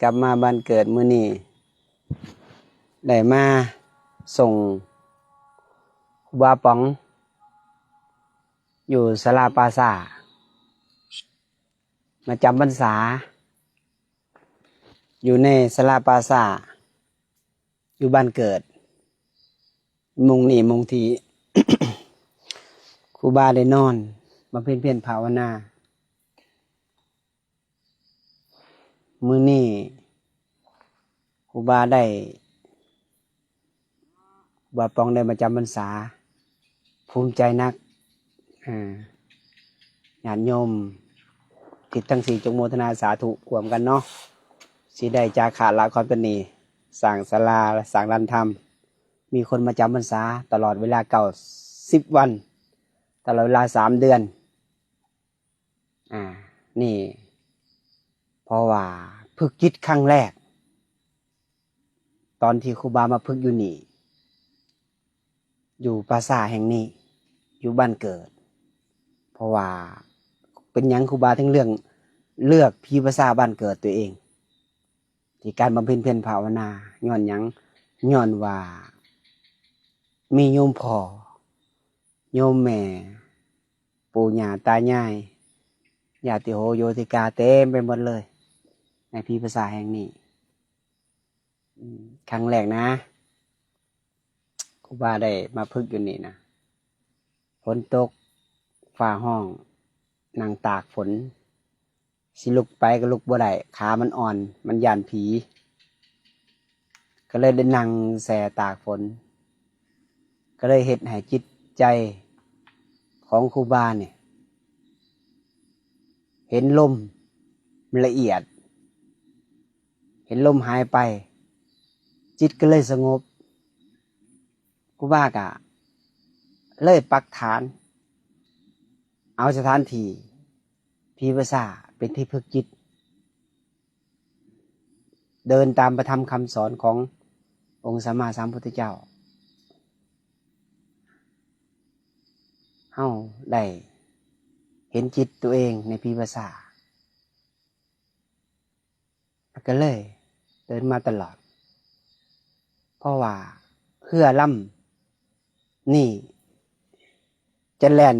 ກັບມາບ້ານເກີດມື້ນີ້ ໄດ້ມາສົ່ງຄູບາປອງ ຢູ່ສາລາປ່າຊ້າ ມາຈຳພັນສາ ຢູ່ໃນສາລາປ່າຊ້າ ຢູ່ບ້ານເກີດ ມຸງນີ້ມຸງທີ່ ຄູບາໄດ້ນອນບຳເພັນພຽນພາວະນາ. ມື້ນີ້ຄູບາໄດ້ ຄູບາປອງໄດ້ມາຈຳພັນສາ ພູມໃຈນັກ. ອາ ຍາດໂຍມທິດທັງສີ່ ຈົ່ງໂມທະນາສາທຸຮ່ວມກັນເນາະ ຊິໄດ້ຈາຄະລະຄອນປະນີ ສ້າງສາລາ ສ້າງລານທຳ ມີຄົນມາຈຳພັນສາຕະຫຼອດເວລາເກົ້າສິບວັນ ຕະຫຼອດເວລາສາມເດືອນ. ອາ ນີ້ ເພາະວ່າຝຶກຈິດຄັ້ງແລກ ຕອນທີ່ຄູບາມາຝຶກຢູ່ນີ້ ຢູ່ປ່າຊ້າແຫ່ງນີ້ ຢູ່ບ້ານເກີດ. ເພາະວ່າເປັນຫຍັງຄູບາເຖິງເລືອກ ເລືອກຜີປ່າຊ້າບ້ານເກີດຕົວເອງ ທີ່ການບຳເພັນພຽນພາວະນາ? ຍ້ອນຫຍັງ? ຍ້ອນວ່າມີໂຍມພໍ່ ໂຍມແມ່ ປູ່ຍ່າຕາຍາຍ ຍາຕິໂຫໂຍຕິກາເຕັມໄປໝົດເລີຍ ໃນຜີປ່າຊ້າແຫ່ງນີ້. ອືມ ຄັ້ງແລກນະ ຄູບາໄດ້ມາຝຶກຢູ່ນີ້ນະ ຝົນຕົກ ຟ້າຮ້ອງ ນັ່ງຕາກຝົນ ຊິລຸກໄປກໍລຸກບໍ່ໄດ້ ຂາມັນອ່ອນ ມັນຢ້ານຜີ ກໍເລີຍໄດ້ນັ່ງແຊ່ຕາກຝົນ ກໍເລີຍເຮັດໃຫ້ຈິດໃຈຂອງຄູບານີ້ ເຫັນລົມລະອຽດ ເຫັນລົມຫາຍໄປ ຈິດກໍເລີຍສະຫງົບ. ຄູບາກະເລີຍປັກຖານ ເອົາສະຖານທີ່ ຜີປ່າຊ້າເປັນທີ່ຝຶກຈິດ ເດີນຕາມພະທຳຄຳສອນຂອງອົງສຳມາສຳພຸດທະເຈົ້າ. ເຮົາໄດ້ເຫັນຈິດຕົວເອງໃນຜີປ່າຊ້າ ກໍເລີຍເດີນມາຕະຫຼອດ ເພາະວ່າເຮືອລຳນີ້ຈະແລ່ນ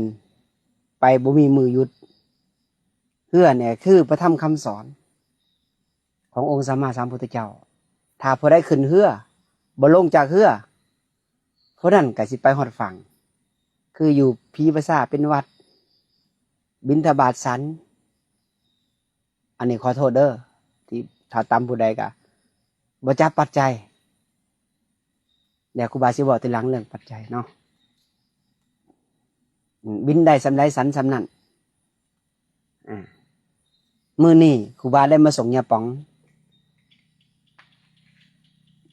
ໄປບໍ່ມີມື້ຢຸດ. ເຮືອນີ້ຄືພະທຳຄຳສອນຂອງອົງສຳມາສຳພຸດທະເຈົ້າ. ຖ້າຜູ້ໃດຂຶ້ນເຮືອ ບໍ່ລົງຈາກເຮືອ ຜູ້ນັ້ນກໍຊິໄປຮອດຝັ່ງ. ຄືຢູ່ຜີປ່າຊ້າເປັນວັດ ບິນທະບາດສັນ ອັນນີ້ຂໍໂທດເດີ ທີ່ຖ້າຕຳຜູ້ໃດກະບໍ່ຈັບປັດໄຈ. ດຽວຄູບາຊິເວົ້າທີຫຼັງເລື່ອງປັດໄຈເນາະ. ອືມ ບິນໄດ້ສ່ຳໃດສັນສ່ຳນັ້ນ. ອາ ມື້ນີ້ຄູບາໄດ້ມາສົ່ງຍາປອງ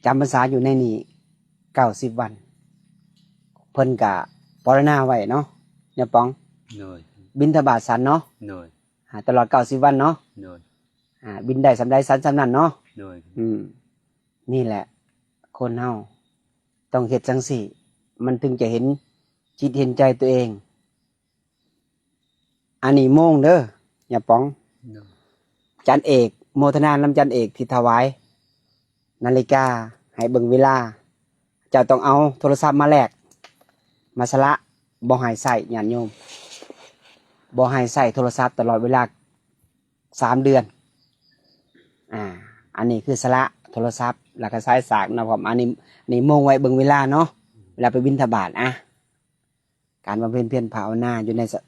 ຈຳພັນສາຢູ່ໃນນີ້ເກົ້າສິບວັນ. ເພິ່ນກະປະລະນາໄວ້ເນາະ ຍາປອງ. ໂດຍ. ບິນທະບາດສັນເນາະ. ໂດຍ. ອາ ຕະຫຼອດເກົ້າສິບວັນເນາະ. ໂດຍ. ອາ ບິນໄດ້ສ່ຳໃດສັນສ່ຳນັ້ນເນາະ. ໂດຍ. ອືມ ນີ້ແຫຼະ ຄົນເຮົາຕ້ອງເຮັດຈັ່ງຊີ້ ມັນເຖິງຈະເຫັນຈິດເຫັນໃຈຕົວເອງ. ອັນນີ້ໂມງເດີ ຍາປອງ. ໂດຍ. ຈັນເອກ ໂມທະນານຳຈັນເອກທີ່ຖວາຍນາລິກາໃຫ້ເບິ່ງເວລາ. ເຈົ້າຕ້ອງເອົາໂທລະສັບມາແລກ ມາສະຫຼະ ບໍ່ໃຫ້ໃຊ້ ຍາດໂຍມ ບໍ່ໃຫ້ໃຊ້ໂທລະສັບຕະຫຼອດເວລາສາມເດືອນ. ອາ ອັນນີ້ຄືສະຫຼະໂທລະສັບ ແລ້ວກໍສາຍສາກນຳພ້ອມ. ອັນນີ້ ນີ້ໂມງໄວ້ເບິ່ງເວລາເນາະ ເວລາໄປບິນທະບາດ. ອາ ການບຳເພັນພຽນພາວະນາຢູ່ໃນສະ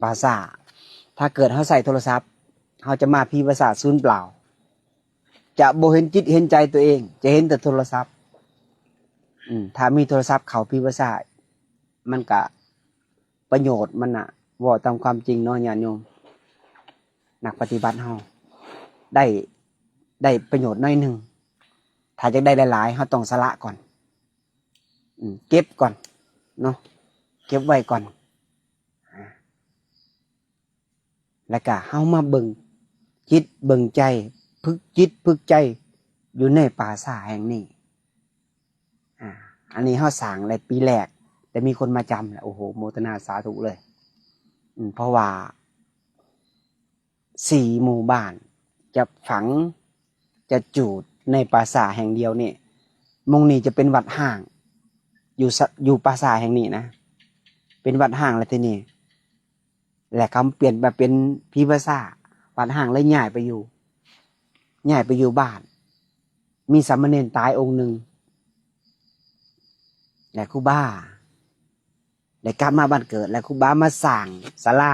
ປ່າຊ້າ ຖ້າເກີດເຮົາໃຊ້ໂທລະສັບ ເຮົາຈະມາຜີປ່າຊ້າສູນເປົ່າ ຈະບໍ່ເຫັນຈິດເຫັນໃຈຕົວເອງ ຈະເຫັນແຕ່ໂທລະສັບ. ອືມ ຖ້າມີໂທລະສັບເຂົ້າຜີປ່າຊ້າ ມັນກະປະໂຫຍດມັນນະ ເວົ້າຕາມຄວາມຈິງເນາະ ຍາດໂຍມ ນັກປະຕິບັດເຮົາໄດ້ ໄດ້ປະໂຫຍດໜ້ອຍໜຶ່ງ. ຖ້າຢາກໄດ້ຫຼາຍໆ ເຮົາຕ້ອງສະຫຼະກ່ອນ. ອືມ ເກັບກ່ອນເນາະ ເກັບໄວ້ກ່ອນ. ອາ ແລ້ວກະເຮົາມາເບິ່ງຈິດເບິ່ງໃຈ ຝຶກຈິດຝຶກໃຈຢູ່ໃນປ່າຊ້າແຫ່ງນີ້. ອາ ອັນນີ້ເຮົາສ້າງໄດ້ປີແລກ ແຕ່ມີຄົນມາຈຳແລ້ວ ໂອ້ໂຫ ໂມທະນາສາທຸເລີຍ. ອືມ ເພາະວ່າ ສີ່ໝູ່ບ້ານຈະຝັງ ຈະຈູດໃນປ່າຊ້າແຫ່ງດຽວນີ້. ໝ່ອງນີ້ຈະເປັນວັດຮ້າງ ຢູ່ສະ ຢູ່ປ່າຊ້າແຫ່ງນີ້ນະ ເປັນວັດຮ້າງແລ້ວທີນີ້ ແລະ ເຂົາປ່ຽນມາເປັນຜີປ່າຊ້າ, ວັດຮ້າງເລີຍຍ້າຍໄປຢູ່ ຍ້າຍໄປຢູ່ບ້ານ. ມີສາມະເນນຕາຍອົງໜຶ່ງ ແລະ ຄູບາໄດ້ກັບມາບ້ານເກີດ ແລະ ຄູບາມາສ້າງສາລາ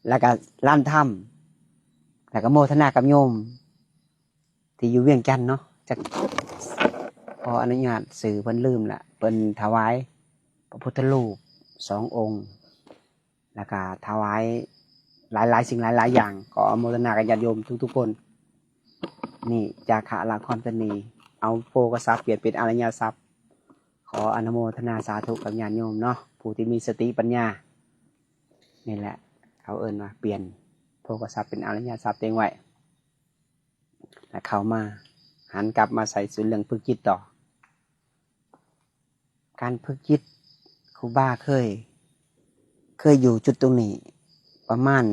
ແລ້ວກະລານທຳ ແລ້ວກະໂມທະນາກັບໂຍມທີ່ຢູ່ວຽງຈັນເນາະ. ຈັກ ຂໍອະນຸຍາດຊື່ເພິ່ນລືມລະ ເພິ່ນຖວາຍພະພຸດທະຮູບສອງອົງ ແລ້ວກະຖວາຍຫຼາຍໆສິ່ງຫຼາຍໆຢ່າງ. ຂໍອະນຸໂມທະນາກັບຍາດໂຍມທຸກໆຄົນ. ນີ້ຈາຄະລະຄອນຕະນີ ເອົາໂພກະສັບປ່ຽນເປັນອະລິຍະຊັບ. ຂໍອະນຸໂມທະນາສາທຸກັບຍາດໂຍມເນາະ ຜູ້ທີ່ມີສະຕິປັນຍາ. ນີ້ແຫຼະ ເຂົາເອີ້ນວ່າປ່ຽນໂພກະສັບເປັນອະລິຍະຊັບເຕັງໄວ້ ແລະ ເຂົ້າມາ ຫັນກັບມາໃສ່ສູ່ເລື່ອງຝຶກຈິດຕໍ່. ການຝຶກຈິດ ຄູບາເຄີຍ ເຄີຍຢູ່ຈຸດຕົງນີ້ປະມານ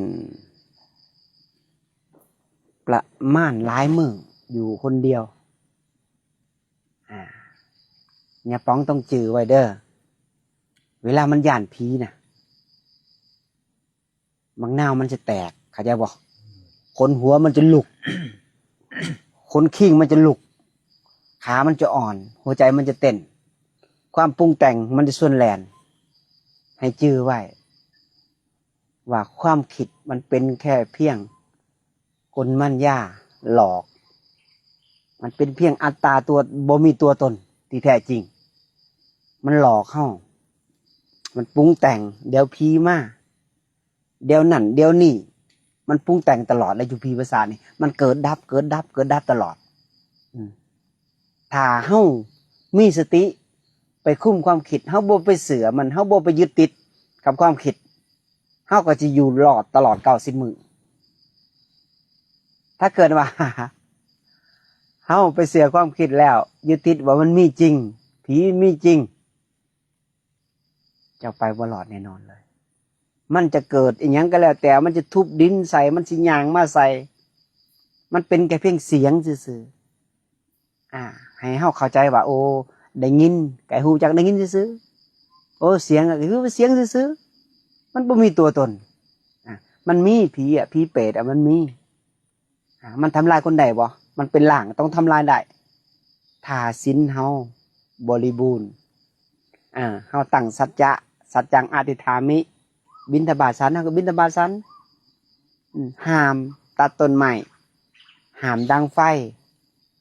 ປະມານຫຼາຍມື້ ຢູ່ຄົນດຽວ. ອາ ຍາປອງຕ້ອງຈື່ໄວ້ເດີ ເວລາມັນຢ້ານຜີນະ ບັກນາວມັນຈະແຕກ ເຂົ້າໃຈບໍ່? ຂົນຫົວມັນຈະລຸກ ຂົນຄີງມັນຈະລຸກ ຂາມັນຈະອ່ອນ ຫົວໃຈມັນຈະເຕັ້ນ ຄວາມປຸງແຕ່ງມັນຈະຊວນແລ່ນ. ໃຫ້ຈື່ໄວ້ວ່າຄວາມຄິດມັນເປັນແຄ່ພຽງກົນມັນຍາຫຼອກ ມັນເປັນພຽງອັດຕາຕົວ ບໍ່ມີຕົວຕົນທີ່ແທ້ຈິງ. ມັນຫຼອກເຮົາ ມັນປຸງແຕ່ງ ດຽວຜີມາ ດຽວນັ້ນດຽວນີ້ ມັນປຸງແຕ່ງຕະຫຼອດ ແລະ ຢູ່ຜີປາສາດນີ້ ມັນເກີດດັບ ເກີດດັບ ເກີດດັບຕະຫຼອດ. ອືມ ຖ້າເຮົາມີສະຕິໄປຄຸມຄວາມຄິດ ເຮົາບໍ່ໄປເຊື່ອມັນ ເຮົາບໍ່ໄປຍຶດຕິດກັບຄວາມຄິດ ເຮົາກໍຈະຢູ່ລອດຕະຫຼອດເກົ້າສິບມື້. ຖ້າເກີດວ່າ ເຮົາໄປເຊື່ອຄວາມຄິດແລ້ວ ຍຶດຕິດວ່າມັນມີຈິງ ຜີມີຈິງ ເຈົ້າໄປບໍ່ລອດແນ່ນອນເລີຍ. ມັນຈະເກີດອີ່ຫຍັງກໍແລ້ວແຕ່ ມັນຈະທຸບດິນໃສ່ ມັນຊິຍ່າງມາໃສ່ ມັນເປັນແຄ່ພຽງສຽງຊື່ໆ. ອາ ໃຫ້ເຮົາເຂົ້າໃຈວ່າ ໂອ້ ໄດ້ຍິນ ກໍໃຫ້ຮູ້ຈັກໄດ້ຍິນຊື່ໆ ໂອ້ ສຽງ ກໍຄືວ່າສຽງຊື່ໆ ມັນບໍ່ມີຕົວຕົນ. ອາ ມັນມີ ຜີອະ ຜີເປດອະ ມັນມີ. ອາ ມັນທຳລາຍຄົນໄດ້ບໍ່? ມັນເປັນລ່າງ ຕ້ອງທຳລາຍໄດ້ ຖ້າສິນເຮົາບໍລິບູນ. ອາ ເຮົາຕັ້ງສັດຈະ ສັດຈັງອະຕິຖາມິ ບິນທະບາດສັນ ເຮົາກໍບິນທະບາດສັນ. ອືມ ຫ້າມຕັດຕົ້ນໄມ້ ຫ້າມດັງໄຟ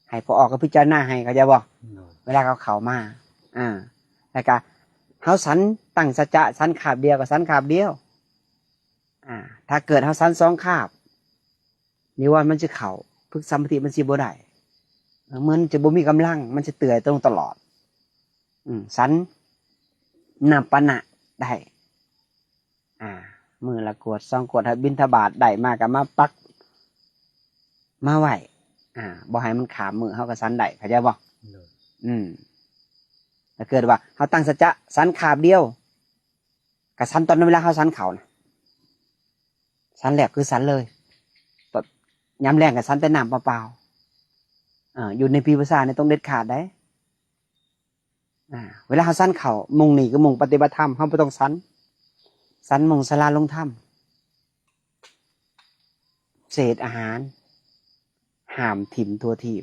ໃຫ້ພໍ່ອອກກໍພິຈາລະນາໃຫ້ ເຂົ້າໃຈບໍ່? ໂດຍ ເວລາເຂົາເຂົ້າມາ. ອາ ແລ້ວກະເຮົາສັນ ຕັ້ງສັດຈະ ສັນຄາບດຽວກໍສັນຄາບດຽວ. ອາ ຖ້າເກີດເຮົາສັນສອງຄາບ ນິວອນມັນຊິເຂົ້າ ຝຶກສະມາທິມັນຊິບໍ່ໄດ້ ເອີ ມັນຈະບໍ່ມີກຳລັງ ມັນຈະເຕືອຍຕົງຕະຫຼອດ. ອືມ ສັນ ອານາປານະໄດ້ ອາ ມື້ລະກວດສອງກວດ ຖ້າບິນທະບາດໄດ້ມາກໍມາປັກມາໄວ້ ອາ ບໍ່ໃຫ້ມັນຂ້າມມື້ ເຮົາກໍສັນໄດ້ ເຂົ້າໃຈບໍ່? ໂດຍ ອືມ ຖ້າເກີດວ່າເຮົາຕັ້ງສັດຈະ ສັນຄາບດຽວ ກະສັນຕອນເວລາເຮົາສັນເຂົ້ານະ ສັນແລ້ວຄືສັນເລີຍ. ຕອນ ຍາມແລງກະສັນແຕ່ນ້ຳເປົ່າໆ. ເອີ ຢູ່ໃນປີວະຊານີ້ຕ້ອງເດັດຂາດໄດ໋. ອາ ເວລາເຮົາສັນເຂົ້າ ມຸງນີ້ຄືມຸງປະຕິບັດທຳ ເຮົາບໍ່ຕ້ອງສັນ. ສັນມຸງສາລາລົງທຳ. ເສດອາຫານ ຫ້າມຖິ້ມທົ່ວທີບ.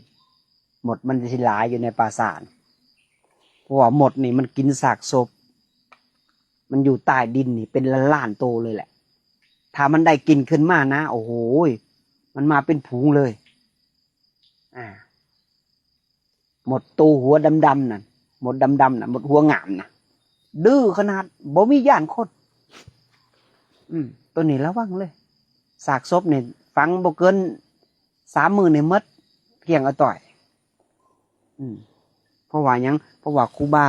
ມົດມັນຊິຫຼາຍຢູ່ໃນປ່າຊ້າ ເພາະວ່າມົດນີ້ມັນກິນຊາກສົບ ມັນຢູ່ໃຕ້ດິນນີ້ເປັນລ້ານໆໂຕເລີຍແຫຼະ. ຖ້າມັນໄດ້ກິ່ນຂຶ້ນມານະ ໂອ້ໂຫ ມັນມາເປັນຝູງເລີຍ. ອາ ມົດໂຕຫົວດຳໆນັ້ນ ມົດດຳໆນະ ມົດຫົວງາມນະ ດື້ຂະໜາດ ບໍ່ມີຢ້ານຄົນ. ອືມ ໂຕນີ້ລະວັງເລີຍ. ຊາກສົບນີ້ຝັງບໍ່ເກີນສາມມື້ນີ້ໝົດ ກ້ຽງອາຕ້ອຍ. ອືມ ເພາະວ່າຫຍັງ? ເພາະວ່າຄູບາ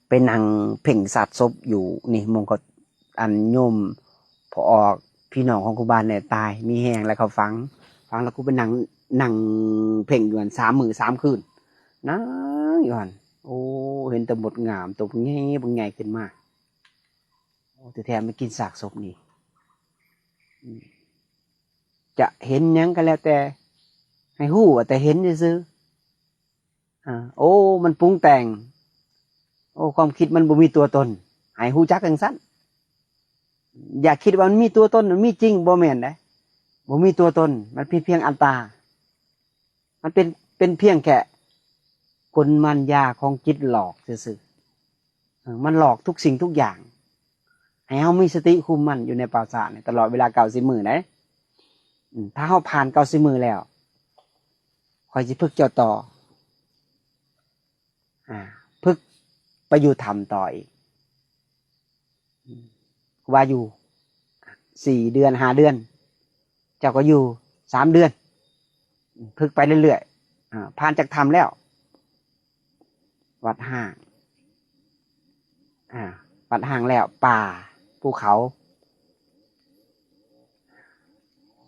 ໄປນັ່ງເພັ່ງຊາກສົບຢູ່ນີ້ ໝ່ອງເຂົາ ອັນໂຍມພໍ່ອອກ ພີ່ນ້ອງຂອງຄູບານີ້ຕາຍ ມີແຮງ ແລ້ວເຂົາຝັງ ຝັງແລ້ວກູໄປນັ່ງ ນັ່ງເພັ່ງຢູ່ຫັ້ນສາມມື້ສາມຄືນ ນັ່ງຢູ່ຫັ້ນ. ໂອ້ ເຫັນແຕ່ມົດງາມ ໂຕບັກໃຫຍ່ ບັກໃຫຍ່ຂຶ້ນມາ. ໂອ້ ທີ່ແທ້ມັນກິນຊາກສົບນີ້. ອືມ ຈະເຫັນຫຍັງກໍແລ້ວແຕ່ ໃຫ້ຮູ້ວ່າແຕ່ເຫັນຊື່ໆ. ອາ ໂອ້ ມັນປຸງແຕ່ງ, ໂອ້ ຄວາມຄິດມັນບໍ່ມີຕົວຕົນ, ໃຫ້ຮູ້ຈັກຈັ່ງຊັ້ນ. ຢ່າຄິດວ່າມັນມີຕົວຕົນ, ມັນມີຈິງ, ບໍ່ແມ່ນເດ້. ບໍ່ມີຕົວຕົນ, ມັນເປັນພຽງອັດຕາ, ມັນເປັນ ເປັນພຽງແຄ່ກົນມານຍາຂອງຈິດຫຼອກຊື່ໆ. ເອີ ມັນຫຼອກທຸກສິ່ງທຸກຢ່າງ. ໃຫ້ເຮົາມີສະຕິຄຸມມັນຢູ່ໃນປາສາດນີ້ຕະຫຼອດເວລາເກົ້າສິບມື້ເດ້. ອາ ຖ້າເຮົາຜ່ານເກົ້າສິບມື້ແລ້ວ, ຂ້ອຍຊິຝຶກເຈົ້າຕໍ່. ອາ ຝຶກໄປຢູ່ຖ້ຳຕໍ່ອີກ. ອາ ວ່າຢູ່ສີ່ເດືອນ ຫ້າເດືອນ, ເຈົ້າກໍຢູ່ສາມເດືອນ. ອາ ຝຶກໄປເລື້ອຍໆ. ອາ ຜ່ານຈາກຖ້ຳແລ້ວ, ວັດຮ້າງ, ອາ ວັດຮ້າງແລ້ວ, ປ່າ, ພູເຂົາ.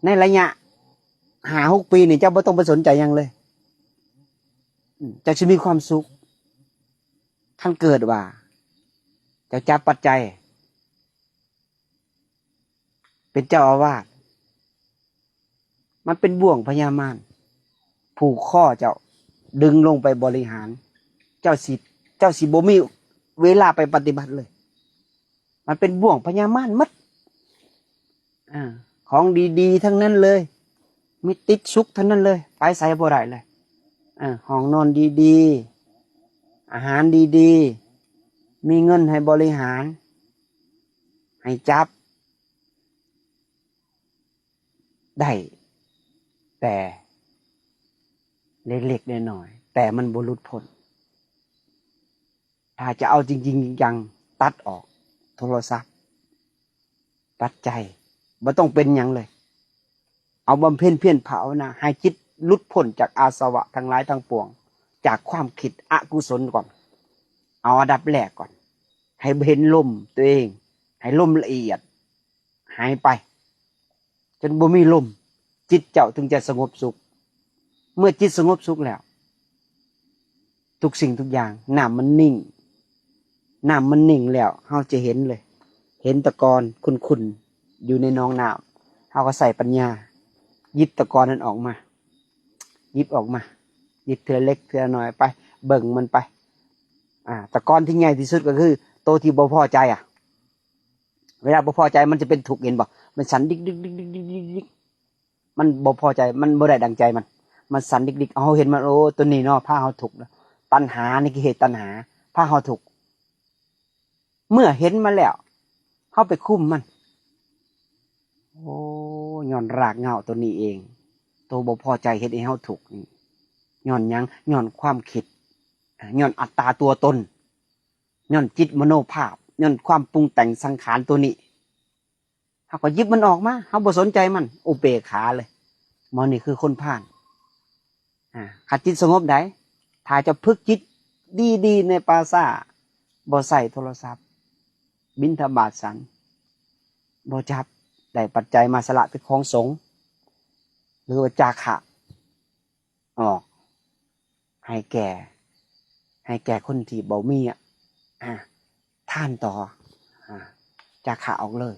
ໃນໄລຍະຫ້າຫົກປີນີ້ ເຈົ້າບໍ່ຕ້ອງໄປສົນໃຈຫຍັງເລີຍ. ອາ ເຈົ້າຊິມີຄວາມສຸກ. ຄັນເກີດວ່າເຈົ້າຈັບປັດໄຈ ເປັນເຈົ້າອາວາດ, ມັນເປັນບ່ວງພະຍາມານຜູກຄໍເຈົ້າ, ດຶງລົງໄປບໍລິຫານ, ເຈົ້າຊິ ເຈົ້າຊິບໍ່ມີເວລາໄປປະຕິບັດເລີຍ. ມັນເປັນບ່ວງພະຍາມານໝົດ. ອາ ຂອງດີໆທັງນັ້ນເລີຍ, ມີຕິດສຸກທັງນັ້ນເລີຍ, ໄປໃສບໍ່ໄດ້ເລີຍ. ອາ ຫ້ອງນອນດີໆ, ອາຫານດີໆ, ມີເງິນໃຫ້ບໍລິຫານ, ໃຫ້ຈັບໄດ້ແຕ່ເລັກໆນ້ອຍໆ, ແຕ່ມັນບໍ່ຫຼຸດພົ້ນ. ຖ້າຈະເອົາຈິງໆຈັງໆ, ຕັດອອກໂທລະສັບ, ຕັດໃຈ, ບໍ່ຕ້ອງເປັນຫຍັງເລີຍ. ເອົາບຳເພັນພຽນພາວະນາ ໃຫ້ຈິດຫຼຸດພົ້ນຈາກອາສະວະທັງຫຼາຍທັງປວງ, ຈາກຄວາມຄິດອະກຸສົນກ່ອນ. ເອົາອັນດັບແລກກ່ອນ, ໃຫ້ເຫັນລົມຕົວເອງ, ໃຫ້ລົມລະອຽດຫາຍໄປ ຈົນບໍ່ມີລົມ, ຈິດເຈົ້າເຖິງຈະສະຫງົບສຸກ. ເມື່ອຈິດສະຫງົບສຸກແລ້ວ, ທຸກສິ່ງທຸກຢ່າງ, ນ້ຳມັນນິ່ງ, ນ້ຳມັນນິ່ງແລ້ວ ເຮົາຈະເຫັນເລີຍ, ເຫັນຕະກອນຂຸ່ນໆຢູ່ໃນໜອງນ້ຳ. ເຮົາກໍໃຊ້ປັນຍາ ຫຍິບຕະກອນນັ້ນອອກມາ, ຫຍິບອອກມາ, ຫຍິບເທື່ອເລັກເທື່ອນ້ອຍໄປ, ເບິ່ງມັນໄປ. ອາ ຕະກອນທີ່ໃຫຍ່ທີ່ສຸດກໍຄືໂຕທີ່ບໍ່ພໍໃຈອະ. ເວລາບໍ່ພໍໃຈມັນຈະເປັນທຸກ, ເຫັນບໍ່? ມັນສັ່ນດິກໆໆໆໆ. ມັນບໍ່ພໍໃຈ, ມັນບໍ່ໄດ້ດັ່ງໃຈມັນ, ມັນສັ່ນດິກໆ. ເຮົາເຫັນມັນ, ໂອ້ ໂຕນີ້ເນາະ ພາເຮົາທຸກ. ຕັນຫານີ້ຄືເຫດຕັນຫາພາເຮົາທຸກ. ເມື່ອເຫັນມັນແລ້ວ, ເຮົາໄປຄຸມມັນ. ໂອ້ ຍ້ອນລາກເຫງົ້າໂຕນີ້ເອງ, ໂຕບໍ່ພໍໃຈເຮັດໃຫ້ເຮົາທຸກນີ້. ຍ້ອນຫຍັງ? ຍ້ອນຄວາມຄິດ, ຍ້ອນອັດຕາຕົວຕົນ, ຍ້ອນຈິດມະໂນພາບ, ຍ້ອນຄວາມປຸງແຕ່ງສັງຂານໂຕນີ້. ເຮົາກໍຫຍິບມັນອອກມາ, ເຮົາບໍ່ສົນໃຈມັນ, ອຸເບກຂາເລີຍ. ໝໍນີ້ຄືຄົນພານ. ອາ ຄັນຈິດສະຫງົບໃດ, ຖ້າຈະຝຶກຈິດດີໆໃນປ່າຊ້າ, ບໍ່ໃຊ້ໂທລະສັບ, ບິນທະບາດສັນ, ບໍ່ຈັບ, ໄດ້ປັດໄຈມາສະຫຼະເປັນຂອງສົງ ຫຼືວ່າຈາຄະອອກ ໃຫ້ແກ່ ໃຫ້ແກ່ຄົນທີ່ບໍ່ມີ ອາ ທານຕໍ່ ອາ ຈາຄະອອກເລີຍ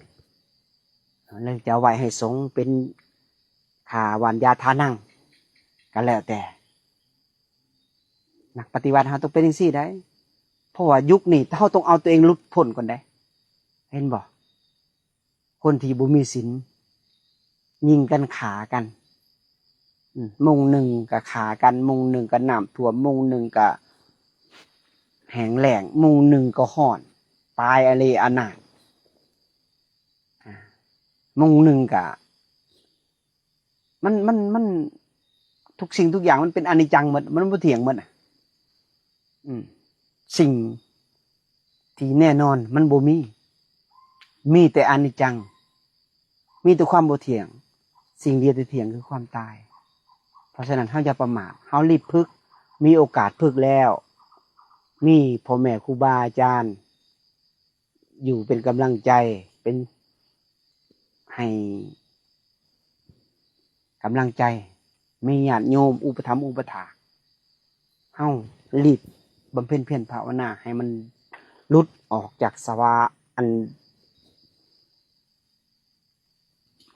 ແລ້ວຈະໄວ້ໃຫ້ສົງເປັນຄ່າຫວ່ານຢາທານັງ ກໍແລ້ວແຕ່. ນັກປະຕິວັດເຮົາຕ້ອງເປັນຈັ່ງຊີ້ໄດ໋ ເພາະວ່າຍຸກນີ້ເຮົາຕ້ອງເອົາຕົວເອງຫຼຸດພົ້ນກ່ອນໄດ໋ ເຫັນບໍ່? ຄົນທີ່ບໍ່ມີສິນ ຍິງກັນຂ້າກັນ ອາ ໂມງໜຶ່ງກໍຂ້າກັນ, ໂມງໜຶ່ງກໍນ້ຳຖ້ວມ, ໂມງໜຶ່ງກໍແຫ້ງແລ້ງ, ໂມງໜຶ່ງກໍຮ້ອນ, ຕາຍອາເລອານາດ, ອາ ໂມງໜຶ່ງກໍ ມັນ ມັນ ມັນ ທຸກສິ່ງທຸກຢ່າງມັນເປັນອະນິດຈັງໝົດ, ມັນບໍ່ທ່ຽງໝົດນະ. ອາ ສິ່ງທີ່ແນ່ນອນມັນບໍ່ມີ, ມີແຕ່ອະນິດຈັງ, ມີແຕ່ຄວາມບໍ່ທ່ຽງ. ສິ່ງດຽວທີ່ທ່ຽງຄືຄວາມຕາຍ. ເພາະສະນັ້ນເຮົາຢ່າປະໝາດ, ເຮົາລີບຝຶກ, ມີໂອກາດຝຶກແລ້ວ, ມີພໍ່ແມ່ຄູບາອາຈານ ຢູ່ເປັນກຳລັງໃຈ, ເປັນ ໃຫ້ກຳລັງໃຈ, ມີຍາດໂຍມອຸປະຖຳອຸປະຖາກ, ເຮົາລີບບຳເພັນພຽນພາວະນາໃຫ້ມັນຫຼຸດອອກຈາກສະວາ ອັນ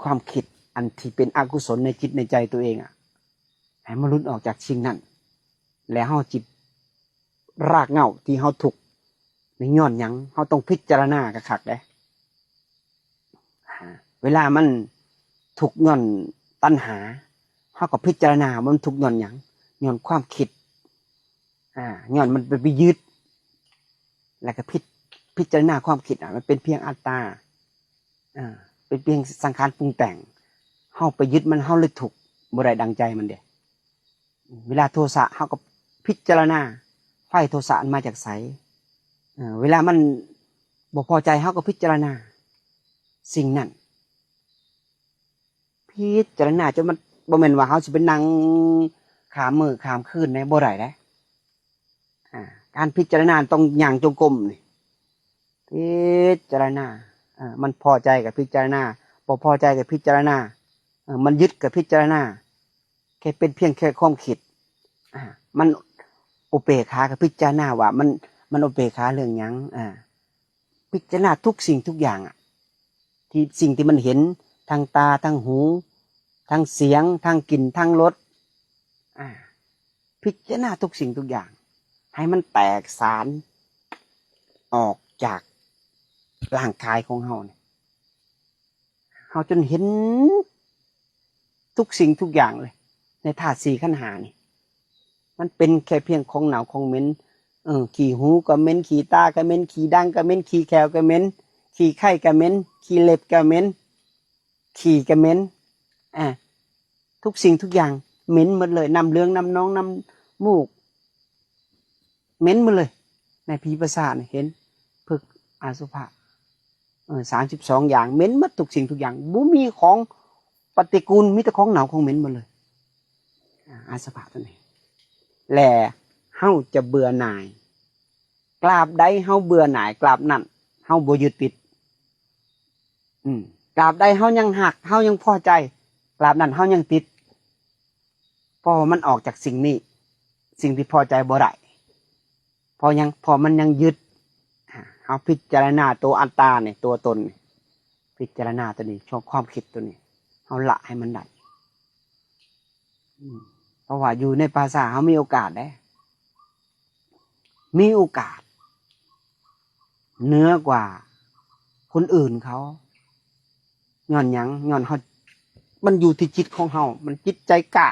ຄວາມຄິດອັນທີ່ເປັນອະກຸສົນໃນຈິດໃນໃຈຕົວເອງອະ. ໃຫ້ມັນຫຼຸດອອກຈາກສິ່ງນັ້ນ ແລ້ວເຮົາຊິ ຮາກເຫງົ້າທີ່ເຮົາທຸກນີ້ຍ້ອນຫຍັງ? ເຮົາຕ້ອງພິຈາລະນາຄັກໆເດ້. ອາ ເວລາມັນທຸກຍ້ອນຕັນຫາ ເຮົາກໍພິຈາລະນາວ່າມັນທຸກຍ້ອນຫຍັງ? ຍ້ອນຄວາມຄິດ. ອາ ຍ້ອນມັນໄປ ໄປຍຶດ ແລ້ວກໍພິ ພິຈາລະນາຄວາມຄິດ ອາ ມັນເປັນພຽງອັດຕາ ອາ ເປັນພຽງສັງຂານປຸງແຕ່ງ. ເຮົາໄປຍຶດມັນ ເຮົາເລີຍທຸກ ບໍ່ໄດ້ດັ່ງໃຈມັນເດ້. ເວລາໂທສະ ເຮົາກໍພິຈາລະນາ ໄຟໂທສະມັນມາຈາກໃສ? ເອີ ເວລາມັນບໍ່ພໍໃຈ ເຮົາກໍພິຈາລະນາສິ່ງນັ້ນ. ພິຈາລະນາຈົນມັນ ບໍ່ແມ່ນວ່າເຮົາຊິໄປນັ່ງຂ້າມມື້ຂ້າມຄືນໄດ້ ບໍ່ໄດ້ເດ້. ອາ ການພິຈາລະນາຕ້ອງຍ່າງຈົງກົມນີ້ ພິຈາລະນາ. ເອີ ມັນພໍໃຈກໍພິຈາລະນາ ບໍ່ພໍໃຈກໍພິຈາລະນາ. ເອີ ມັນຍຶດກໍພິຈາລະນາ. ແຄ່ເປັນພຽງແຄ່ຄວາມຄິດ ອາ ມັນອຸເບກຂາ ກໍພິຈາລະນາວ່າມັນ ມັນອຸເບກຂາເລື່ອງຫຍັງ? ອາ ພິຈາລະນາທຸກສິ່ງທຸກຢ່າງ ອາ ທີ່ ສິ່ງທີ່ມັນເຫັນ ທາງຕາ ທາງຫູ ທາງສຽງ ທາງກິ່ນ ທາງລົດ ອາ ພິຈາລະນາທຸກສິ່ງທຸກຢ່າງ ໃຫ້ມັນແຕກສານອອກຈາກຮ່າງກາຍຂອງເຮົານີ້. ເຮົາຈົນເຫັນທຸກສິ່ງທຸກຢ່າງເລີຍ ໃນທາດສີ່ຂັນຫ້ານີ້ ມັນເປັນແຄ່ພຽງຂອງເນົ່າຂອງເໝັນ. ເອີ ຂີ້ຫູກໍເໝັນ ຂີ້ຕາກໍເໝັນ ຂີ້ດັງກໍເໝັນ ຂີ້ແຂ້ວກໍເໝັນ ຂີ້ໄຄກໍເໝັນ ຂີ້ເລັບກໍເໝັນ ຂີ້ກໍເໝັນ. ອາ ທຸກສິ່ງທຸກຢ່າງເໝັນໝົດເລີຍ ນ້ຳເຫຼືອງ ນ້ຳໜອງ ນ້ຳມູກ ເໝັນໝົດເລີຍ. ໃນຜີປະສາດນີ້ເຫັນ ພຶກ ອະສຸພະ ເອີ ສາມສິບສອງຢ່າງ ເໝັນໝົດທຸກສິ່ງທຸກຢ່າງ ບໍ່ມີຂອງປະຕິກູນ ມີແຕ່ຂອງເນົ່າຂອງເໝັນໝົດເລີຍ ອາ ອະສຸພະຕົວນີ້. ແລະເຮົາຈະເບື່ອໜ່າຍ ກາບໃດເຮົາເບື່ອໜ່າຍ ກາບນັ້ນເຮົາບໍ່ຍຶດຕິດ. ອືມ ກາບໃດເຮົາຍັງຮັກ ເຮົາຍັງພໍໃຈ ກາບນັ້ນເຮົາຍັງຕິດ ເພາະວ່າມັນອອກຈາກສິ່ງນີ້ ສິ່ງທີ່ພໍໃຈບໍ່ໄດ້. ເພາະຫຍັງ? ເພາະມັນຍັງຍຶດ. ເຮົາພິຈາລະນາໂຕອັດຕານີ້ ຕົວຕົນນີ້ ພິຈາລະນາຕົວນີ້ ຊ່ວງຄວາມຄິດຕົວນີ້ ເຮົາລະໃຫ້ມັນໄດ້. ອືມ ເພາະວ່າຢູ່ໃນປ່າຊ້າເຮົາມີໂອກາດເດ້ ມີໂອກາດເໜືອກວ່າຄົນອື່ນເຂົາ. ຍ້ອນຫຍັງ? ຍ້ອນເຮົາ ມັນຢູ່ທີ່ຈິດຂອງເຮົາ ມັນຈິດໃຈກ້າ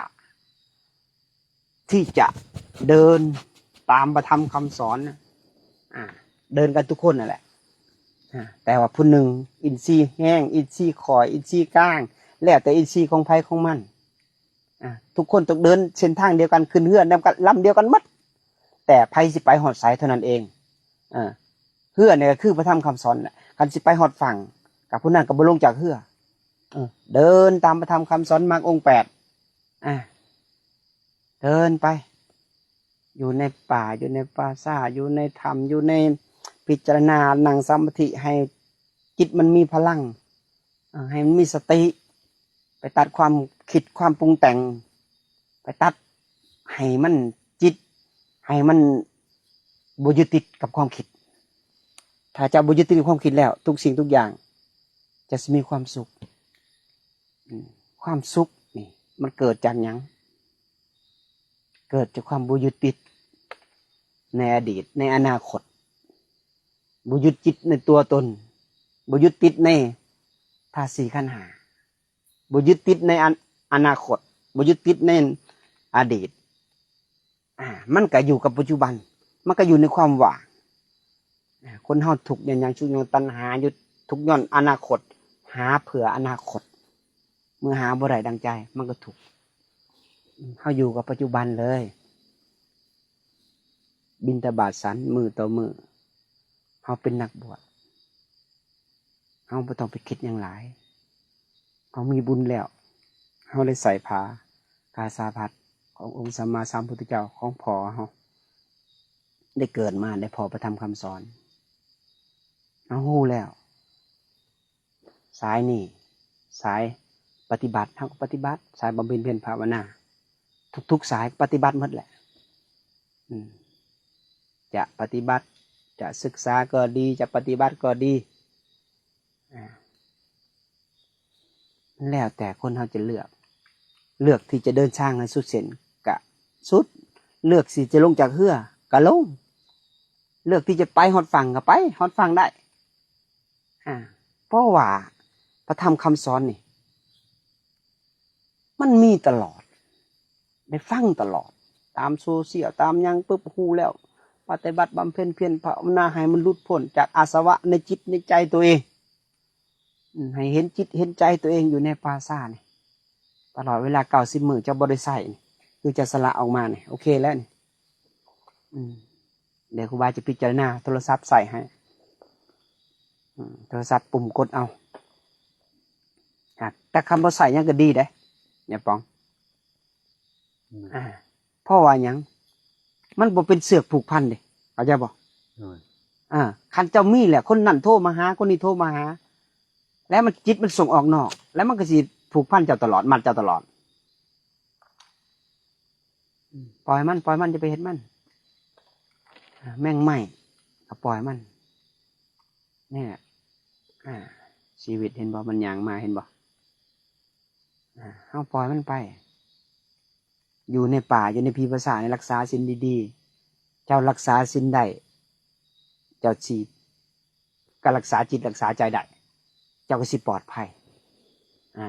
ທີ່ຈະເດີນຕາມພະທຳຄຳສອນ. ອາ ເດີນກັນທຸກຄົນນັ້ນແຫຼະ ອາ ແຕ່ວ່າຜູ້ໜຶ່ງອິນຊີແຮງ ອິນຊີຂ້ອຍ ອິນຊີກາງ ແລ້ວແຕ່ອິນຊີຂອງໃຜຂອງມັນ. ອາ ທຸກຄົນຕ້ອງເດີນເສັ້ນທາງດຽວກັນ ຂຶ້ນເຮືອນຳກັນລຳດຽວກັນໝົດ ແຕ່ໃຜຊິໄປຮອດໃສເທົ່ານັ້ນເອງ. ເອີ ເຮືອນີ້ກໍຄືພະທຳຄຳສອນແຫຼະ ຄັນຊິໄປຮອດຝັ່ງ ກໍຜູ້ນັ້ນກໍບໍ່ລົງຈາກເຮືອ. ເອີ ເດີນຕາມພະທຳຄຳສອນ ມັກອົງແປດ ອາ ເດີນໄປ ຢູ່ໃນປ່າ ຢູ່ໃນປ່າຊ້າ ຢູ່ໃນຖ້ຳ ຢູ່ໃນ ພິຈາລະນາ ນັ່ງສະມາທິ ໃຫ້ຈິດມັນມີພະລັງ ເອີ ໃຫ້ມັນມີສະຕິ ໄປຕັດຄວາມຄິດຄວາມປຸງແຕ່ງ ໄປຕັດໃຫ້ມັນ ຈິດໃຫ້ມັນບໍ່ຍຶດຕິດກັບຄວາມຄິດ. ຖ້າເຈົ້າບໍ່ຍຶດຕິດກັບຄວາມຄິດແລ້ວ ທຸກສິ່ງທຸກຢ່າງຈະມີຄວາມສຸກ. ອາ ຄວາມສຸກນີ້ມັນເກີດຈາກຫຍັງ? ເກີດຈາກຄວາມບໍ່ຍຶດຕິດໃນອະດີດ ໃນອະນາຄົດ ບໍ່ຍຶດຕິດໃນຕົວຕົນ ບໍ່ຍຶດຕິດໃນທາດສີ່ຂັນຫ້າ ບໍ່ຍຶດຕິດໃນອະ ອະນາຄົດ ບໍ່ຍຶດຕິດໃນອະດີດ. ອາ ມັນກໍຢູ່ກັບປັດຈຸບັນ ມັນກໍຢູ່ໃນຄວາມວ່າງ. ອາ ຄົນເຮົາທຸກຍ້ອນຫຍັງ? ທຸກຍ້ອນຕັນຫາ ຢູ່ ທຸກຍ້ອນອະນາຄົດ ຫາເພື່ອອະນາຄົດ ເມື່ອຫາບໍ່ໄດ້ດັ່ງໃຈ ມັນກໍທຸກ. ເຮົາຢູ່ກັບປັດຈຸບັນເລີຍ ບິນທະບາດສັນມື້ຕໍ່ມື້. ເຮົາເປັນນັກບວດ ເຮົາບໍ່ຕ້ອງໄປຄິດຫຍັງຫຼາຍ. ເຮົາມີບຸນແລ້ວ ເຮົາໄດ້ໃສ່ຜ້າກາສາພັດຂອງອົງສຳມາສຳພຸດທະເຈົ້າ ຂອງພໍ່ເຮົາ ໄດ້ເກີດມາໄດ້ພໍ້ພະທຳຄຳສອນ. ເຮົາຮູ້ແລ້ວ ສາຍນີ້ ສາຍປະຕິບັດ ເຮົາກໍປະຕິບັດ, ສາຍບຳເພັນພຽນພາວະນາ ທຸກໆສາຍປະຕິບັດໝົດແຫຼະ. ອືມ ຈະປະຕິບັດ ຈະສຶກສາກໍດີ ຈະປະຕິບັດກໍດີ ອາ ແລ້ວແຕ່ຄົນເຮົາຈະເລືອກ ເລືອກທີ່ຈະເດີນທາງໃຫ້ສຸດເສັ້ນ ສຸດ ເລືອກທີ່ຈະລົງຈາກເຮືອກໍລົງ ເລືອກທີ່ຈະໄປຮອດຝັ່ງກໍໄປຮອດຝັ່ງໄດ້ ອາ ເພາະວ່າພະທຳຄຳສອນນີ້ ມັນມີຕະຫຼອດ ໄດ້ຟັງຕະຫຼອດ ຕາມໂຊຊຽວ ຕາມຫຍັງປຶບ ຮູ້ແລ້ວ ປະຕິບັດບຳເພັນພຽນພາວະນາໃຫ້ມັນຫຼຸດພົ້ນຈາກອາສະວະໃນຈິດໃນໃຈຕົວເອງ ອືມ ໃຫ້ເຫັນຈິດເຫັນໃຈຕົວເອງຢູ່ໃນປ່າຊ້ານີ້ ຕະຫຼອດເວລາເກົ້າສິບມື້ເຈົ້າບໍ່ໄດ້ໃຊ້ນີ້ ຄືເຈົ້າສະຫຼະອອກມານີ້ ໂອເຄແລ້ວນີ້ ອືມ ດຽວຄູບາຈະພິຈາລະນາໂທລະສັບໃສ່ໃຫ້ ອືມ ໂທລະສັບປຸ່ມກົດເອົາ ອາ ແຕ່ຄັນບໍ່ໃຊ້ຫຍັງກໍດີເດ້ ຍາປອງ ອືມ ອາ ເພາະວ່າຫຍັງ? ມັນບໍ່ເປັນເຊືອກຜູກພັນເດ້ ເຂົ້າໃຈບໍ່? ໂດຍ ອາ ຄັນເຈົ້າມີແຫຼະ ຄົນນັ້ນໂທມາຫາ ຄົນນີ້ໂທມາຫາ ແລ້ວມັນ ຈິດມັນສົ່ງອອກນອກ ແລ້ວມັນກໍຊິຜູກພັນເຈົ້າຕະຫຼອດ ມັດເຈົ້າຕະຫຼອດ. ອືມ ປ່ອຍມັນ ປ່ອຍມັນ ຢ່າໄປເຮັດມັນ ອາ ແມງໄມ້ກໍປ່ອຍມັນ ນີ້ແຫຼະ ອາ ຊີວິດເຫັນບໍ່? ມັນຍ່າງມາເຫັນບໍ່? ອາ ເຮົາປ່ອຍມັນໄປ ຢູ່ໃນປ່າ ຢູ່ໃນຜີປ່າຊ້ານີ້ ລັກສາສິນດີໆ ເຈົ້າລັກສາສິນໄດ້ ເຈົ້າຊິ ກໍລັກສາຈິດລັກສາໃຈໄດ້ ເຈົ້າກໍຊິປອດໄພ ອາ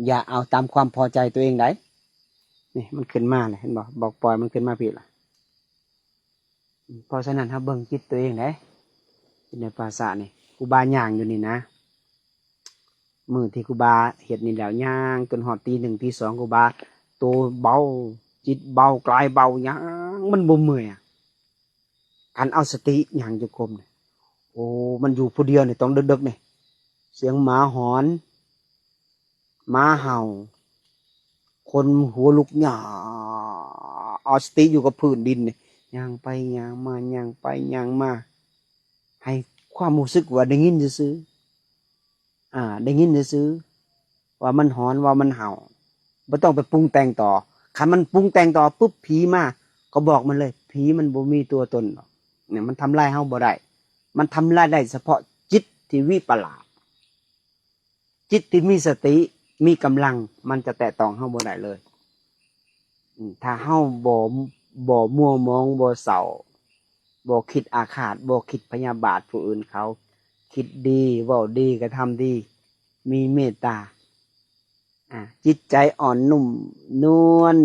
ຢ່າເອົາຕາມຄວາມພໍໃຈຕົວເອງໃດ໋ ນີ້ມັນຂຶ້ນມາແລ້ວ ເຫັນບໍ່? ບອກປ່ອຍມັນຂຶ້ນມາພີ້ລະ ເພາະສະນັ້ນເຮົາເບິ່ງຈິດຕົວເອງໃດ໋ ຢູ່ໃນປ່າຊ້ານີ້ ຄູບາຍ່າງຢູ່ນີ້ນະ ມື້ທີ່ຄູບາເຮັດນີ້ແລ້ວ ຍ່າງຈົນຮອດຕີໜຶ່ງຕີສອງ ຄູບາໂຕເບົາ ຈິດເບົາ ກາຍເບົາ ຍ່າງມັນບໍ່ເມື່ອຍ ຄັນເອົາສະຕິຍ່າງຈົງກົມນີ້ ໂອ້ ມັນຢູ່ຜູ້ດຽວນີ້ ຕອນເດິກໆນີ້ ສຽງໝາຫອນ ໝາເຫົ່າ ຄົນຫົວລຸກຫຍ້າ ເອົາສະຕິຢູ່ກັບພື້ນດິນນີ້ ຍ່າງໄປຍ່າງມາ ຍ່າງໄປຍ່າງມາ ໃຫ້ຄວາມຮູ້ສຶກວ່າໄດ້ຍິນຊື່ໆ ອາ ໄດ້ຍິນຊື່ໆ ວ່າມັນຫອນ ວ່າມັນເຫົ່າ ບໍ່ຕ້ອງໄປປຸງແຕ່ງຕໍ່ ຄັນມັນປຸງແຕ່ງຕໍ່ປຶບ ຜີມາ ກໍບອກມັນເລີຍ ຜີມັນບໍ່ມີຕົວຕົນດອກ ນີ້ມັນທຳລາຍເຮົາບໍ່ໄດ້ ມັນທຳລາຍໄດ້ສະເພາະຈິດທີ່ວິປະຫຼາດ ຈິດທີ່ມີສະຕິ ມີກຳລັງ ມັນຈະແຕະຕ້ອງເຮົາບໍ່ໄດ້ເລີຍ ອາ ຖ້າເຮົາບໍ່ ບໍ່ມົວໝອງ ບໍ່ເສົ້າ ບໍ່ຄິດອາຄາດ ບໍ່ຄິດພະຍາບາດຜູ້ອື່ນເຂົາ ຄິດດີ ເວົ້າດີ ກະທຳດີ ມີເມດຕາ ອາ ຈິດໃຈອ່ອນນຸ້ມນວນ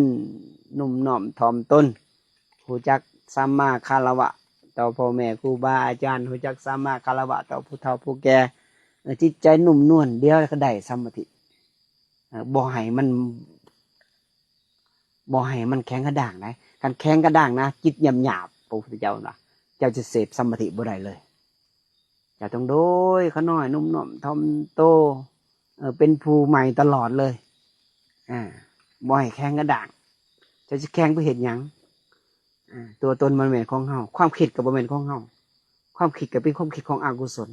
ນຸ້ມນ້ອມຖ່ອມຕົນ ຮູ້ຈັກສຳມາຄາລະວະຕໍ່ພໍ່ແມ່ຄູບາອາຈານ ຮູ້ຈັກສຳມາຄາລະວະຕໍ່ຜູ້ເຖົ້າຜູ້ແກ່ ເອີ ຈິດໃຈນຸ້ມນວນ ດຽວກໍໄດ້ສະມາທິ ເອີ ບໍ່ໃຫ້ມັນ ບໍ່ໃຫ້ມັນແຂງກະດ້າງໃດ໋ ຄັນແຂງກະດ້າງນະ ຈິດຫຍາບໆ ພະພຸດທະເຈົ້າວ່າ ເຈົ້າຈະເສບສະມາທິບໍ່ໄດ້ເລີຍ ເຈົ້າຕ້ອງໂດຍຂະນ້ອຍນຸ້ມນ້ອມຖ່ອມໂຕ ເອີ ເປັນຜູ້ໃໝ່ຕະຫຼອດເລີຍ ອາ ບໍ່ໃຫ້ແຂງກະດ້າງ ເຈົ້າຊິແຂງໄປເຮັດຫຍັງ? ອາ ຕົວຕົນມັນແມ່ນຂອງເຮົາ ຄວາມຄິດກໍບໍ່ແມ່ນຂອງເຮົາ ຄວາມຄິດກໍເປັນຄວາມຄິດຂອງອະກຸສົນ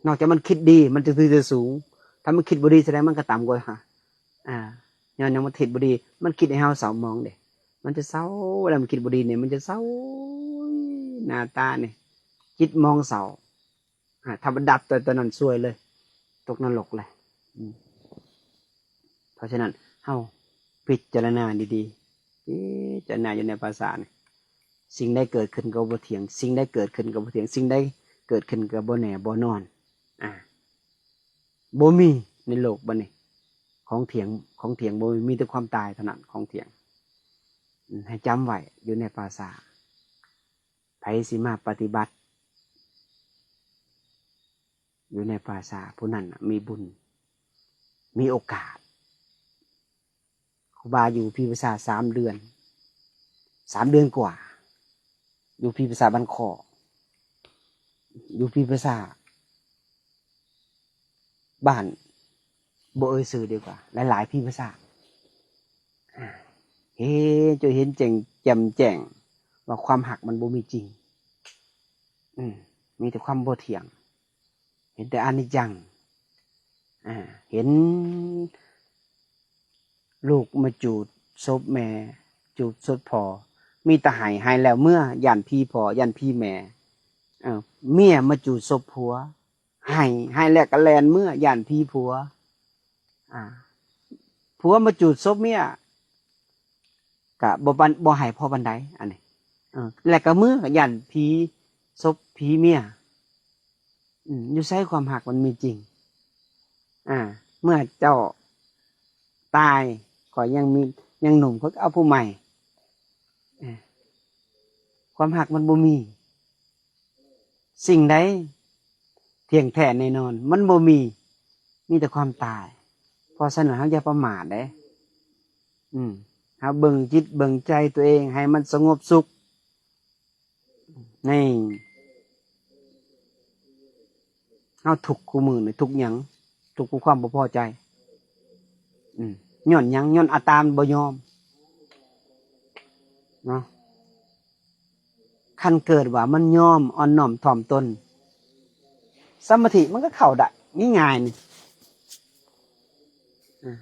ນອກຈາກມັນຄິດດີ ມັນຈະຖືຈະສູງ ຖ້າມັນຄິດບໍ່ດີ ສະແດງມັນກໍຕ່ຳກວ່າ ອາ ຍ້ອນຫຍັງ? ມັນຄິດບໍ່ດີ ມັນຄິດໃຫ້ເຮົາເສົ້າໝອງເດ້ ມັນຈະເສົ້າ ເວລາມັນຄິດບໍ່ດີນີ້ ມັນຈະເສົ້າ ໜ້າຕານີ້ ຈິດໝອງເສົ້າ ອາ ຖ້າບໍ່ດັບຕົວ ຕົວນັ້ນຊວຍເລີຍ ຕົກນະລົກເລີຍ ອືມ ເພາະສະນັ້ນ ເຮົາພິຈາລະນາດີໆ ພິຈາລະນາຢູ່ໃນພາສານີ້ ສິ່ງໃດເກີດຂຶ້ນກໍບໍ່ທ່ຽງ ສິ່ງໃດເກີດຂຶ້ນກໍບໍ່ທ່ຽງ ສິ່ງໃດເກີດຂຶ້ນກໍບໍ່ແນ່ບໍ່ນອນ ອາ ບໍ່ມີໃນໂລກບັດນີ້ ຂອງທ່ຽງ ຂອງທ່ຽງບໍ່ມີ ມີແຕ່ຄວາມຕາຍເທົ່ານັ້ນຂອງທ່ຽງ ອືມ ໃຫ້ຈຳໄວ້ຢູ່ໃນພາສາ ໃຜຊິມາປະຕິບັດຢູ່ໃນປ່າຊ້າ ຜູ້ນັ້ນນະມີບຸນ ມີໂອກາດ. ຄູບາຢູ່ຜີປ່າຊ້າສາມເດືອນ ສາມເດືອນກວ່າ ຢູ່ຜີປ່າຊ້າບ້ານຄໍ້ ຢູ່ຜີປ່າຊ້າ ບ້ານ ບໍ່ເອີ່ຍຊື່ດີກວ່າ ຫຼາຍໆ ຜີປ່າຊ້າ ອາ ເຫັນ ຈົນເຫັນແຈ້ງ ແຈ່ມແຈ້ງວ່າຄວາມຮັກມັນບໍ່ມີຈິງ ອືມ ມີແຕ່ຄວາມບໍ່ທ່ຽງ ເຫັນແຕ່ອະນິດຈັງ ອາ ເຫັນລູກມາຈູດສົບແມ່ ຈູດສົບພໍ່ ມີແຕ່ໄຫ້ ໄຫ້ແລ້ວເມືອ ຢ້ານຜີພໍ່ ຢ້ານຜີແມ່ ເອີ ເມຍມາຈູດສົບຜົວ ໄຫ້ ໄຫ້ແລ້ວກໍແລ່ນເມືອ ຢ້ານຜີຜົວ ອາ ຜົວມາຈູດສົບເມຍ ກະບໍ່ປານ ບໍ່ໃຫ້ພໍປານໃດ ອັນນີ້ ເອີ ແລະກະເມືອ ກະຢ້ານຜີສົບຜີເມຍ. ອືມ ຢູ່ໃສຄວາມຮັກມັນມີຈິງ? ອາ ເມື່ອເຈົ້າຕາຍ ຂ້ອຍຍັງມີ ຍັງໜຸ່ມ ຂ້ອຍກໍເອົາຜູ້ໃໝ່. ເອີ ຄວາມຮັກມັນບໍ່ມີ. ສິ່ງໃດທ່ຽງແທ້ແນ່ນອນ? ມັນບໍ່ມີ ມີແຕ່ຄວາມຕາຍ. ເພາະສະນັ້ນ ເຮົາຢ່າປະໝາດເດ້. ອືມ ເຮົາເບິ່ງຈິດເບິ່ງໃຈຕົວເອງໃຫ້ມັນສະຫງົບສຸກ. ໃນ ເຮົາທຸກຄູ່ມື້ນີ້ ທຸກຫຍັງ? ທຸກເພາະຄວາມບໍ່ພໍໃຈ. ອືມ ຍ້ອນຫຍັງ? ຍ້ອນອັດຕາມັນບໍ່ຍອມເນາະ. ຄັນເກີດວ່າມັນຍອມອ່ອນນ້ອມຖ່ອມຕົນ, ສະມາທິມັນກໍເຂົ້າໄດ້ງ່າຍໆນີ້. ອາ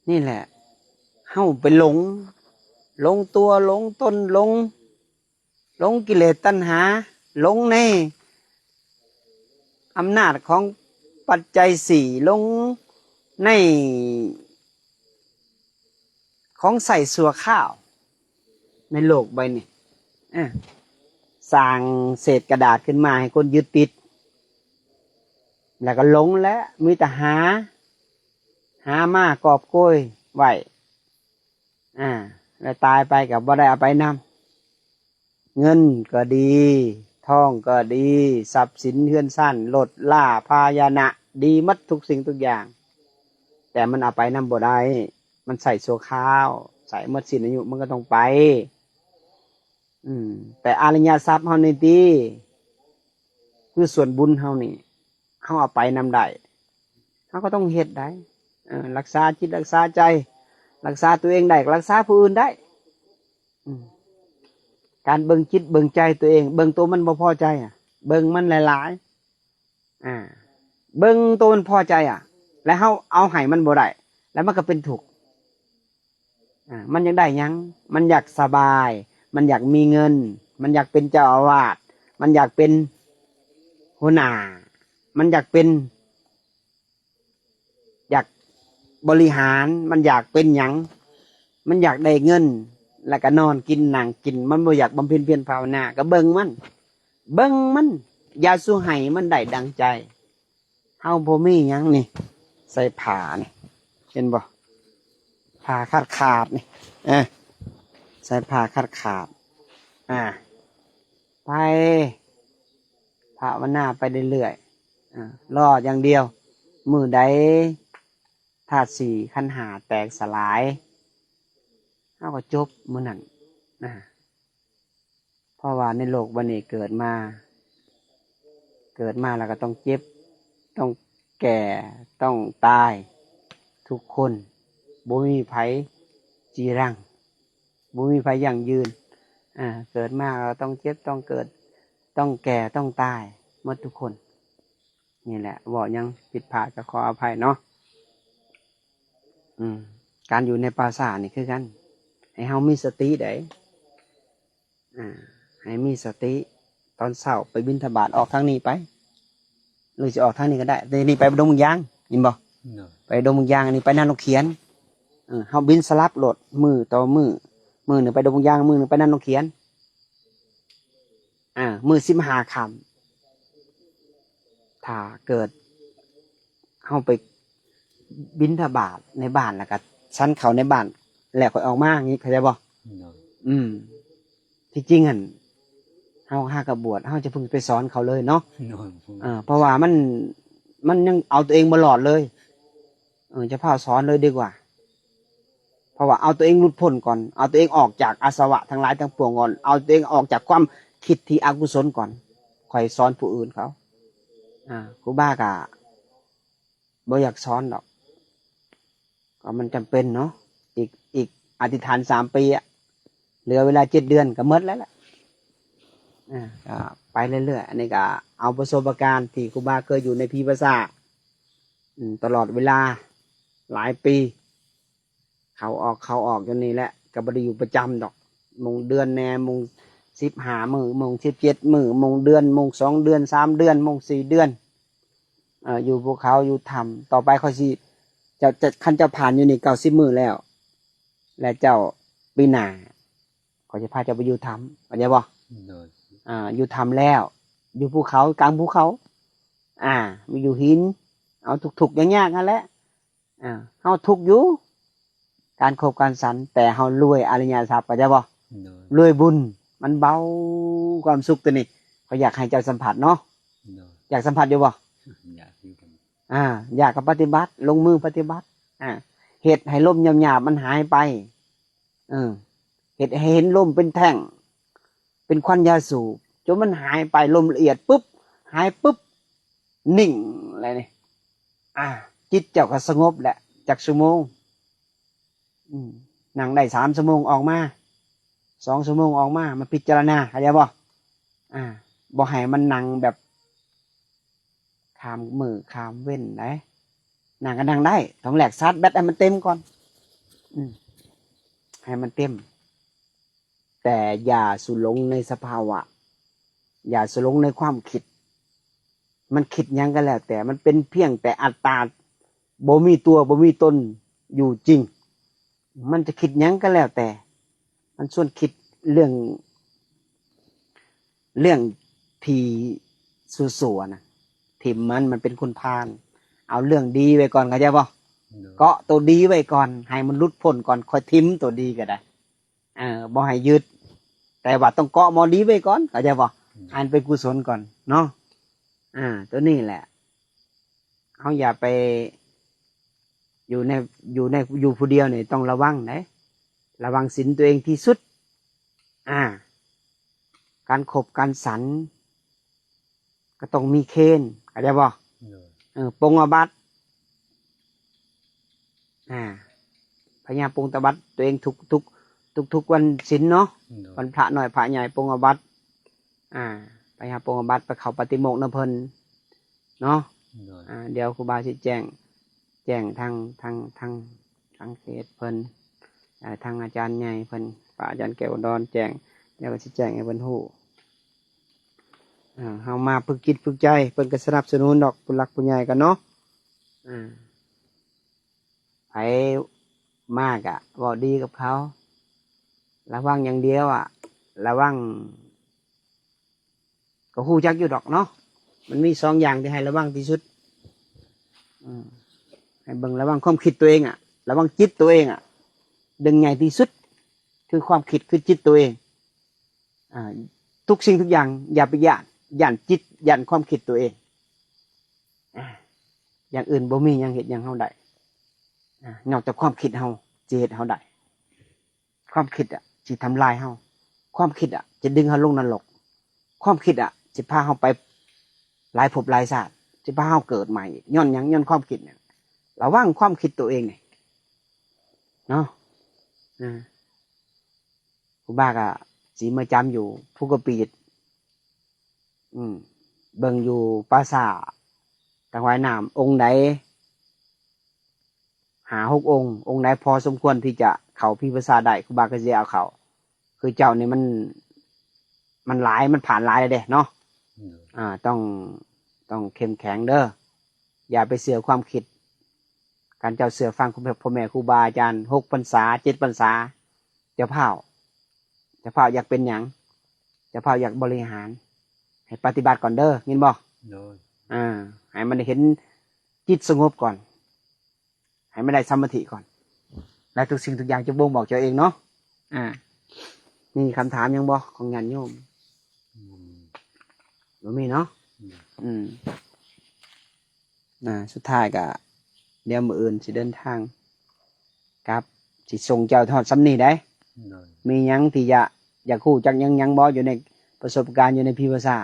ນີ້ແຫຼະ ເຮົາໄປຫຼົງ, ຫຼົງຕົວ, ຫຼົງຕົນ, ຫຼົງ ຫຼົງກິເລດຕັນຫາ, ຫຼົງໃນອຳນາດຂອງປັດໄຈສີ່, ຫຼົງໃນຂອງໃຊ້ຊົ່ວຄາວໃນໂລກໃບນີ້. ເອີ ສ້າງເສດກະດາດຂຶ້ນມາໃຫ້ຄົນຍຶດຕິດ ແລ້ວກໍຫຼົງແຫຼະ, ມີແຕ່ຫາ, ຫາມາກອບໂກຍໄວ້. ອາ ແລ້ວຕາຍໄປກໍບໍ່ໄດ້ເອົາໄປນຳ. ເງິນກໍດີ, ທອງກໍດີ, ຊັບສິນເຮືອນຊານ, ລົດລາ, ພາຍະນະ, ດີໝົດທຸກສິ່ງທຸກຢ່າງ, ແຕ່ມັນເອົາໄປນຳບໍ່ໄດ້, ມັນໃຊ້ຊົ່ວຄາວ, ໃຊ້ໝົດສິ້ນອາຍຸມັນກໍຕ້ອງໄປ. ອືມ ແຕ່ອະລິຍະຊັບເຮົານີ້ຕິ ຄືສ່ວນບຸນເຮົານີ້ ເຮົາເອົາໄປນຳໄດ້, ເຮົາກໍຕ້ອງເຮັດໄດ້. ເອີ ລັກສາຈິດ ລັກສາໃຈ, ລັກສາຕົວເອງໄດ້ ກໍລັກສາຜູ້ອື່ນໄດ້. ອືມ ການເບິ່ງຈິດເບິ່ງໃຈຕົວເອງ, ເບິ່ງໂຕມັນບໍ່ພໍໃຈ ອະ ເບິ່ງມັນຫຼາຍໆ. ອາ ເບິ່ງໂຕມັນພໍໃຈ ອະ ແລ້ວເຮົາເອົາໃຫ້ມັນບໍ່ໄດ້ ແລ້ວມັນກໍເປັນທຸກ. ອາ ມັນຢາກໄດ້ຫຍັງ? ມັນຢາກສະບາຍ, ມັນຢາກມີເງິນ, ມັນຢາກເປັນເຈົ້າອາວາດ, ມັນຢາກເປັນຫົວໜ້າ, ມັນຢາກເປັນ ຢາກບໍລິຫານ, ມັນຢາກເປັນຫຍັງ? ມັນຢາກໄດ້ເງິນ ແລ້ວກໍນອນກິນນັ່ງກິນ, ມັນບໍ່ຢາກບຳເພັນພຽນພາວະນາ. ກໍເບິ່ງມັນ, ເບິ່ງມັນ, ຢ່າສູ່ໃຫ້ມັນໄດ້ດັ່ງໃຈ. ເຮົາບໍ່ມີຫຍັງນີ້, ໃສ່ຜ້ານີ້ ເຫັນບໍ່? ຜ້າຂາດໆນີ້, ເອີ ໃສ່ຜ້າຂາດໆ. ອາ ໄປ ພາວະນາໄປເລື້ອຍໆ, ອາ ລໍຢ່າງດຽວ. ມື້ໃດທາດສີ່ຂັນຫ້າແຕກສະຫຼາຍ, ເຮົາກໍຈົບມື້ນັ້ນນະ. ເພາະວ່າໃນໂລກໃບນີ້ເກີດມາ, ເກີດມາແລ້ວກໍຕ້ອງເຈັບ, ຕ້ອງແກ່, ຕ້ອງຕາຍ ທຸກຄົນ, ບໍ່ມີໃຜຈີລັງ, ບໍ່ມີໃຜຢັ້ງຢືນ. ອາ ເກີດມາກໍຕ້ອງເຈັບ, ຕ້ອງເກີດ, ຕ້ອງແກ່, ຕ້ອງຕາຍໝົດທຸກຄົນ. ນີ້ແຫຼະ ເວົ້າຫຍັງຜິດພາດກໍຂໍອະໄພເນາະ. ອືມ ການຢູ່ໃນປ່າຊ້ານີ້ຄືກັນ, ໃຫ້ເຮົາມີສະຕິໄດ໋. ອາ ໃຫ້ມີສະຕິ, ຕອນເຊົ້າໄປບິນທະບາດອອກທາງນີ້ໄປ ຫຼືຊິອອກທາງນີ້ກໍໄດ້. ແຕ່ນີ້ໄປດົງບາງຢາງ ເຫັນບໍ່? ໂດຍ ໄປດົງບາງຢາງ, ອັນນີ້ໄປນານົກຂຽນ. ເອີ ເຮົາບິນສະຫຼັບໂລດ ມື້ຕໍ່ມື້, ມື້ໜຶ່ງໄປດົງບາງຢາງ, ມື້ໜຶ່ງໄປນານົກຂຽນ. ອາ ມື້ສິບຫ້າຄ່ຳ ຖ້າເກີດເຮົາໄປບິນທະບາດໃນບ້ານ ແລ້ວກໍສັນເຂົ້າໃນບ້ານ ແລ້ວຄ່ອຍອອກມາ ນີ້ເຂົ້າໃຈບໍ່? ໂດຍ ອືມ ທີ່ຈິງຫັ້ນ ເຮົາຫາກະບວດ ເຮົາຈະເພິ່ງໄປສອນເຂົາເລີຍເນາະ. ໂດຍ ເອີ ເພາະວ່າມັນ ມັນຍັງເອົາຕົວເອງບໍ່ລອດເລີຍ. ເອີ ຈະພາສອນເລີຍດີກວ່າ. ເພາະວ່າເອົາຕົວເອງຫຼຸດພົ້ນກ່ອນ, ເອົາຕົວເອງອອກຈາກອາສະວະທັງຫຼາຍທັງປວງກ່ອນ, ເອົາຕົວເອງອອກຈາກຄວາມຄິດທີ່ອະກຸສົນກ່ອນ, ຄ່ອຍສອນຜູ້ອື່ນເຂົາ. ອາ ຄູບາກະບໍ່ຢາກສອນດອກ, ກໍມັນຈຳເປັນເນາະ. ອີກ ອີກອະທິຖານສາມປີອະ, ເຫຼືອເວລາເຈັດເດືອນກໍໝົດແລ້ວລະ. ອາ ກໍໄປເລື້ອຍໆ. ອັນນີ້ກໍເອົາປະສົບປະການທີ່ຄູບາເຄີຍຢູ່ໃນຜີປ່າຊ້າ ອືມ ຕະຫຼອດເວລາຫຼາຍປີ ເຂົ້າອອກ ເຂົ້າອອກຢູ່ນີ້ແຫຼະ, ກໍບໍ່ໄດ້ຢູ່ປະຈຳດອກ. ມົງເດືອນແດ່, ມົງສິບຫ້າມື້, ມົງສິບເຈັດມື້, ມົງເດືອນ, ມົງສອງເດືອນ, ສາມເດືອນ, ມົງສີ່ເດືອນ, ເອີ ຢູ່ພູເຂົາ, ຢູ່ຖ້ຳ. ຕໍ່ໄປຂ້ອຍຊິ ເຈົ້າ ເຈົ້າ ຄັນເຈົ້າຜ່ານຢູ່ນີ້ເກົ້າສິບມື້ແລ້ວ, ແລະເຈົ້າ ປີໜ້າຂ້ອຍຈະພາເຈົ້າໄປຢູ່ຖ້ຳ ເຂົ້າໃຈບໍ່? ໂດຍ ອ່າ ຢູ່ຖ້ຳແລ້ວ ຢູ່ພູເຂົາ ກາງພູເຂົາ ອ່າ ຢູ່ຫີນ ເອົາທຸກໆຍາກໆຫັ້ນແຫຼະ ອ່າ ເຮົາທຸກຢູ່ ການຄົບການສັນ ແຕ່ເຮົາລວຍອະລິຍະຊັບ ເຂົ້າໃຈບໍ່? ໂດຍ ລວຍບຸນ ມັນເບົາ ຄວາມສຸກຕົວນີ້ ຂ້ອຍຢາກໃຫ້ເຈົ້າສຳຜັດເນາະ. ໂດຍ ຢາກສຳຜັດຢູ່ບໍ່? ຢາກຢູ່ ອ່າ ຢາກກໍປະຕິບັດ ລົງມືປະຕິບັດ ອ່າ ເຮັດໃຫ້ລົມຫຍາບໆມັນຫາຍໄປ ເອີ ເຮັດໃຫ້ເຫັນລົມເປັນແທ່ງ ເປັນຄວັນຢາສູບ ຈົນມັນຫາຍໄປ ລົມລະອຽດປຶບ ຫາຍປຶບ ນິ່ງແລ້ວນີ້ ອ່າ ຈິດເຈົ້າກໍສະຫງົບແຫຼະ ຈັກຊົ່ວໂມງ ອືມ ນັ່ງໄດ້ສາມຊົ່ວໂມງອອກມາ ສອງຊົ່ວໂມງອອກມາ ມາພິຈາລະນາ ເຂົ້າໃຈບໍ່? ອ່າ ບໍ່ໃຫ້ມັນນັ່ງແບບ ຂ້າມມື້ຂ້າມເວັນໃດ໋ ນັ່ງກໍນັ່ງໄດ້ ຕ້ອງແລກຊາດແບັດໃຫ້ມັນເຕັມກ່ອນ ອືມ ໃຫ້ມັນເຕັມ ແຕ່ຢ່າສູ່ຫຼົງໃນສະພາວະ ຢ່າສູ່ຫຼົງໃນຄວາມຄິດ ມັນຄິດຫຍັງກໍແລ້ວແຕ່ ມັນເປັນພຽງແຕ່ອັດຕາ ບໍ່ມີຕົວ ບໍ່ມີຕົນຢູ່ຈິງ ມັນຈະຄິດຫຍັງກໍແລ້ວແຕ່ ມັນຊວນຄິດເລື່ອງ ເລື່ອງທີ່ຊົ່ວໆນະ ຖິ້ມມັນ ມັນເປັນຄົນພານ ເອົາເລື່ອງດີໄວ້ກ່ອນ ເຂົ້າໃຈບໍ່? ໂດຍ ເກາະໂຕດີໄວ້ກ່ອນ ໃຫ້ມັນຫຼຸດພົ້ນກ່ອນ ຄ່ອຍຖິ້ມໂຕດີກໍໄດ້ ເອີ ບໍ່ໃຫ້ຍຶດ ແຕ່ວ່າຕ້ອງເກາະໝໍດີໄວ້ກ່ອນ ເຂົ້າໃຈບໍ່? ອືມ ໃຫ້ມັນເປັນກຸສົນກ່ອນເນາະ ອ່າ ໂຕນີ້ແຫຼະ ເຮົາຢ່າໄປຢູ່ໃນ ຢູ່ໃນ ຢູ່ຜູ້ດຽວນີ້ ຕ້ອງລະວັງເດ້ ລະວັງສິນຕົວເອງທີ່ສຸດ ອ່າ ການຄົບການສັນ ກໍຕ້ອງມີເຄນ ເຂົ້າໃຈບໍ່? ໂດຍ ເອີ ປົງອາບັດ ອ່າ ພະຍາປົງຕະບັດຕົວເອງທຸກ ທຸກ ທຸກໆວັນສິນເນາະ ໂດຍ ວັນພະນ້ອຍພະໃຫຍ່ປົງອາບັດ ອ່າ ໄປຫາປົງອາບັດ ໄປເຂົ້າປາຕິໂມກນຳເພິ່ນເນາະ ໂດຍ ອ່າ ດຽວຄູບາຊິແຈ້ງ ແຈ້ງທາງ ທາງ ທາງ ທາງເຂດເພິ່ນ ອ່າ ທາງອາຈານໃຫຍ່ເພິ່ນ ພະອາຈານແກ້ວອຸດອນແຈ້ງ ແລ້ວກໍຊິແຈ້ງໃຫ້ເພິ່ນຮູ້ ອ່າ ເຮົາມາຝຶກຈິດຝຶກໃຈ ເພິ່ນກໍສະໜັບສະໜູນດອກ ຜູ້ຫຼັກຜູ້ໃຫຍ່ກໍເນາະ ອ່າ ໃຜມາກະເວົ້າດີກັບເຂົາ ລະວັງຢ່າງດຽວອະ ລະວັງ ກໍຮູ້ຈັກຢູ່ດອກເນາະ ມັນມີສອງຢ່າງທີ່ໃຫ້ລະວັງທີ່ສຸດ ອືມ ໃຫ້ເບິ່ງລະວັງຄວາມຄິດຕົວເອງອະ ລະວັງຈິດຕົວເອງອະ ເລື່ອງໃຫຍ່ທີ່ສຸດຄືຄວາມຄິດ ຄືຈິດຕົວເອງ ອ່າ ທຸກສິ່ງທຸກຢ່າງຢ່າໄປຢ້ານ ຢ້ານຈິດ ຢ້ານຄວາມຄິດຕົວເອງ ອ່າ ຢ່າງອື່ນບໍ່ມີຫຍັງເຮັດຫຍັງເຮົາໄດ້ ອ່າ ນອກຈາກຄວາມຄິດເຮົາຊິເຮັດເຮົາໄດ້ ຄວາມຄິດອະຊິທຳລາຍເຮົາ ຄວາມຄິດອະຈະດຶງເຮົາລົງນະລົກ ຄວາມຄິດອະຊິພາເຮົາໄປຫຼາຍພົບຫຼາຍຊາດ ຊິພາເຮົາເກີດໃໝ່ອີກ ຍ້ອນຫຍັງ? ຍ້ອນຄວາມຄິດນີ້ ລະວັງຄວາມຄິດໂຕເອງນີ້ເນາະ ອ່າ ຄູບາກໍຊິມາຈຳຢູ່ພູກະປີດ ອືມ ເບິ່ງຢູ່ປ່າຊ້າ ຕາງຫວາຍນ້ຳ ອົງໃດ ຫ້າຫົກອົງ ອົງໃດພໍສົມຄວນທີ່ຈະເຂົ້າພິພັດສາໄດ້ ຄູບາກໍຊິເອົາເຂົ້າ ຄືເຈົ້ານີ້ມັນ ມັນຫຼາຍ ມັນຜ່ານຫຼາຍແລ້ວເດ້ເນາະ ອືມ ອ່າ ຕ້ອງ ຕ້ອງເຂັ້ມແຂງເດີ ຢ່າໄປເຊື່ອຄວາມຄິດ ຄັນເຈົ້າເຊື່ອຟັງພໍ່ແມ່ຄູບາອາຈານ ຫົກພັນສາ ເຈັດພັນສາ ຢ່າພ້າວ ຢ່າພ້າວ ຢາກເປັນຫຍັງ? ຢ່າພ້າວ ຢາກບໍລິຫານ ໃຫ້ປະຕິບັດກ່ອນເດີ ຍິນບໍ່? ໂດຍ ອ່າ ໃຫ້ມັນໄດ້ເຫັນຈິດສະຫງົບກ່ອນ ໃຫ້ມັນໄດ້ສະມາທິກ່ອນ ແລະ ທຸກສິ່ງທຸກຢ່າງຈະບົ່ງບອກເຈົ້າເອງເນາະ ອ່າ ມີຄຳຖາມຫຍັງບໍ່ ຂອງຍາດໂຍມ? ອືມ ບໍ່ມີເນາະ ອືມ ອືມ ອ່າ ສຸດທ້າຍກະ ດຽວມື້ອື່ນຊິເດີນທາງກັບ ຊິສົ່ງເຈົ້າຮອດສ່ຳນີ້ໄດ໋ ໂດຍ ມີຫຍັງທີ່ຢາກ ຢາກຮູ້ຈັກຫຍັງ ຫຍັງບໍ່ ຢູ່ໃນປະສົບການ ຢູ່ໃນພີວາຊາ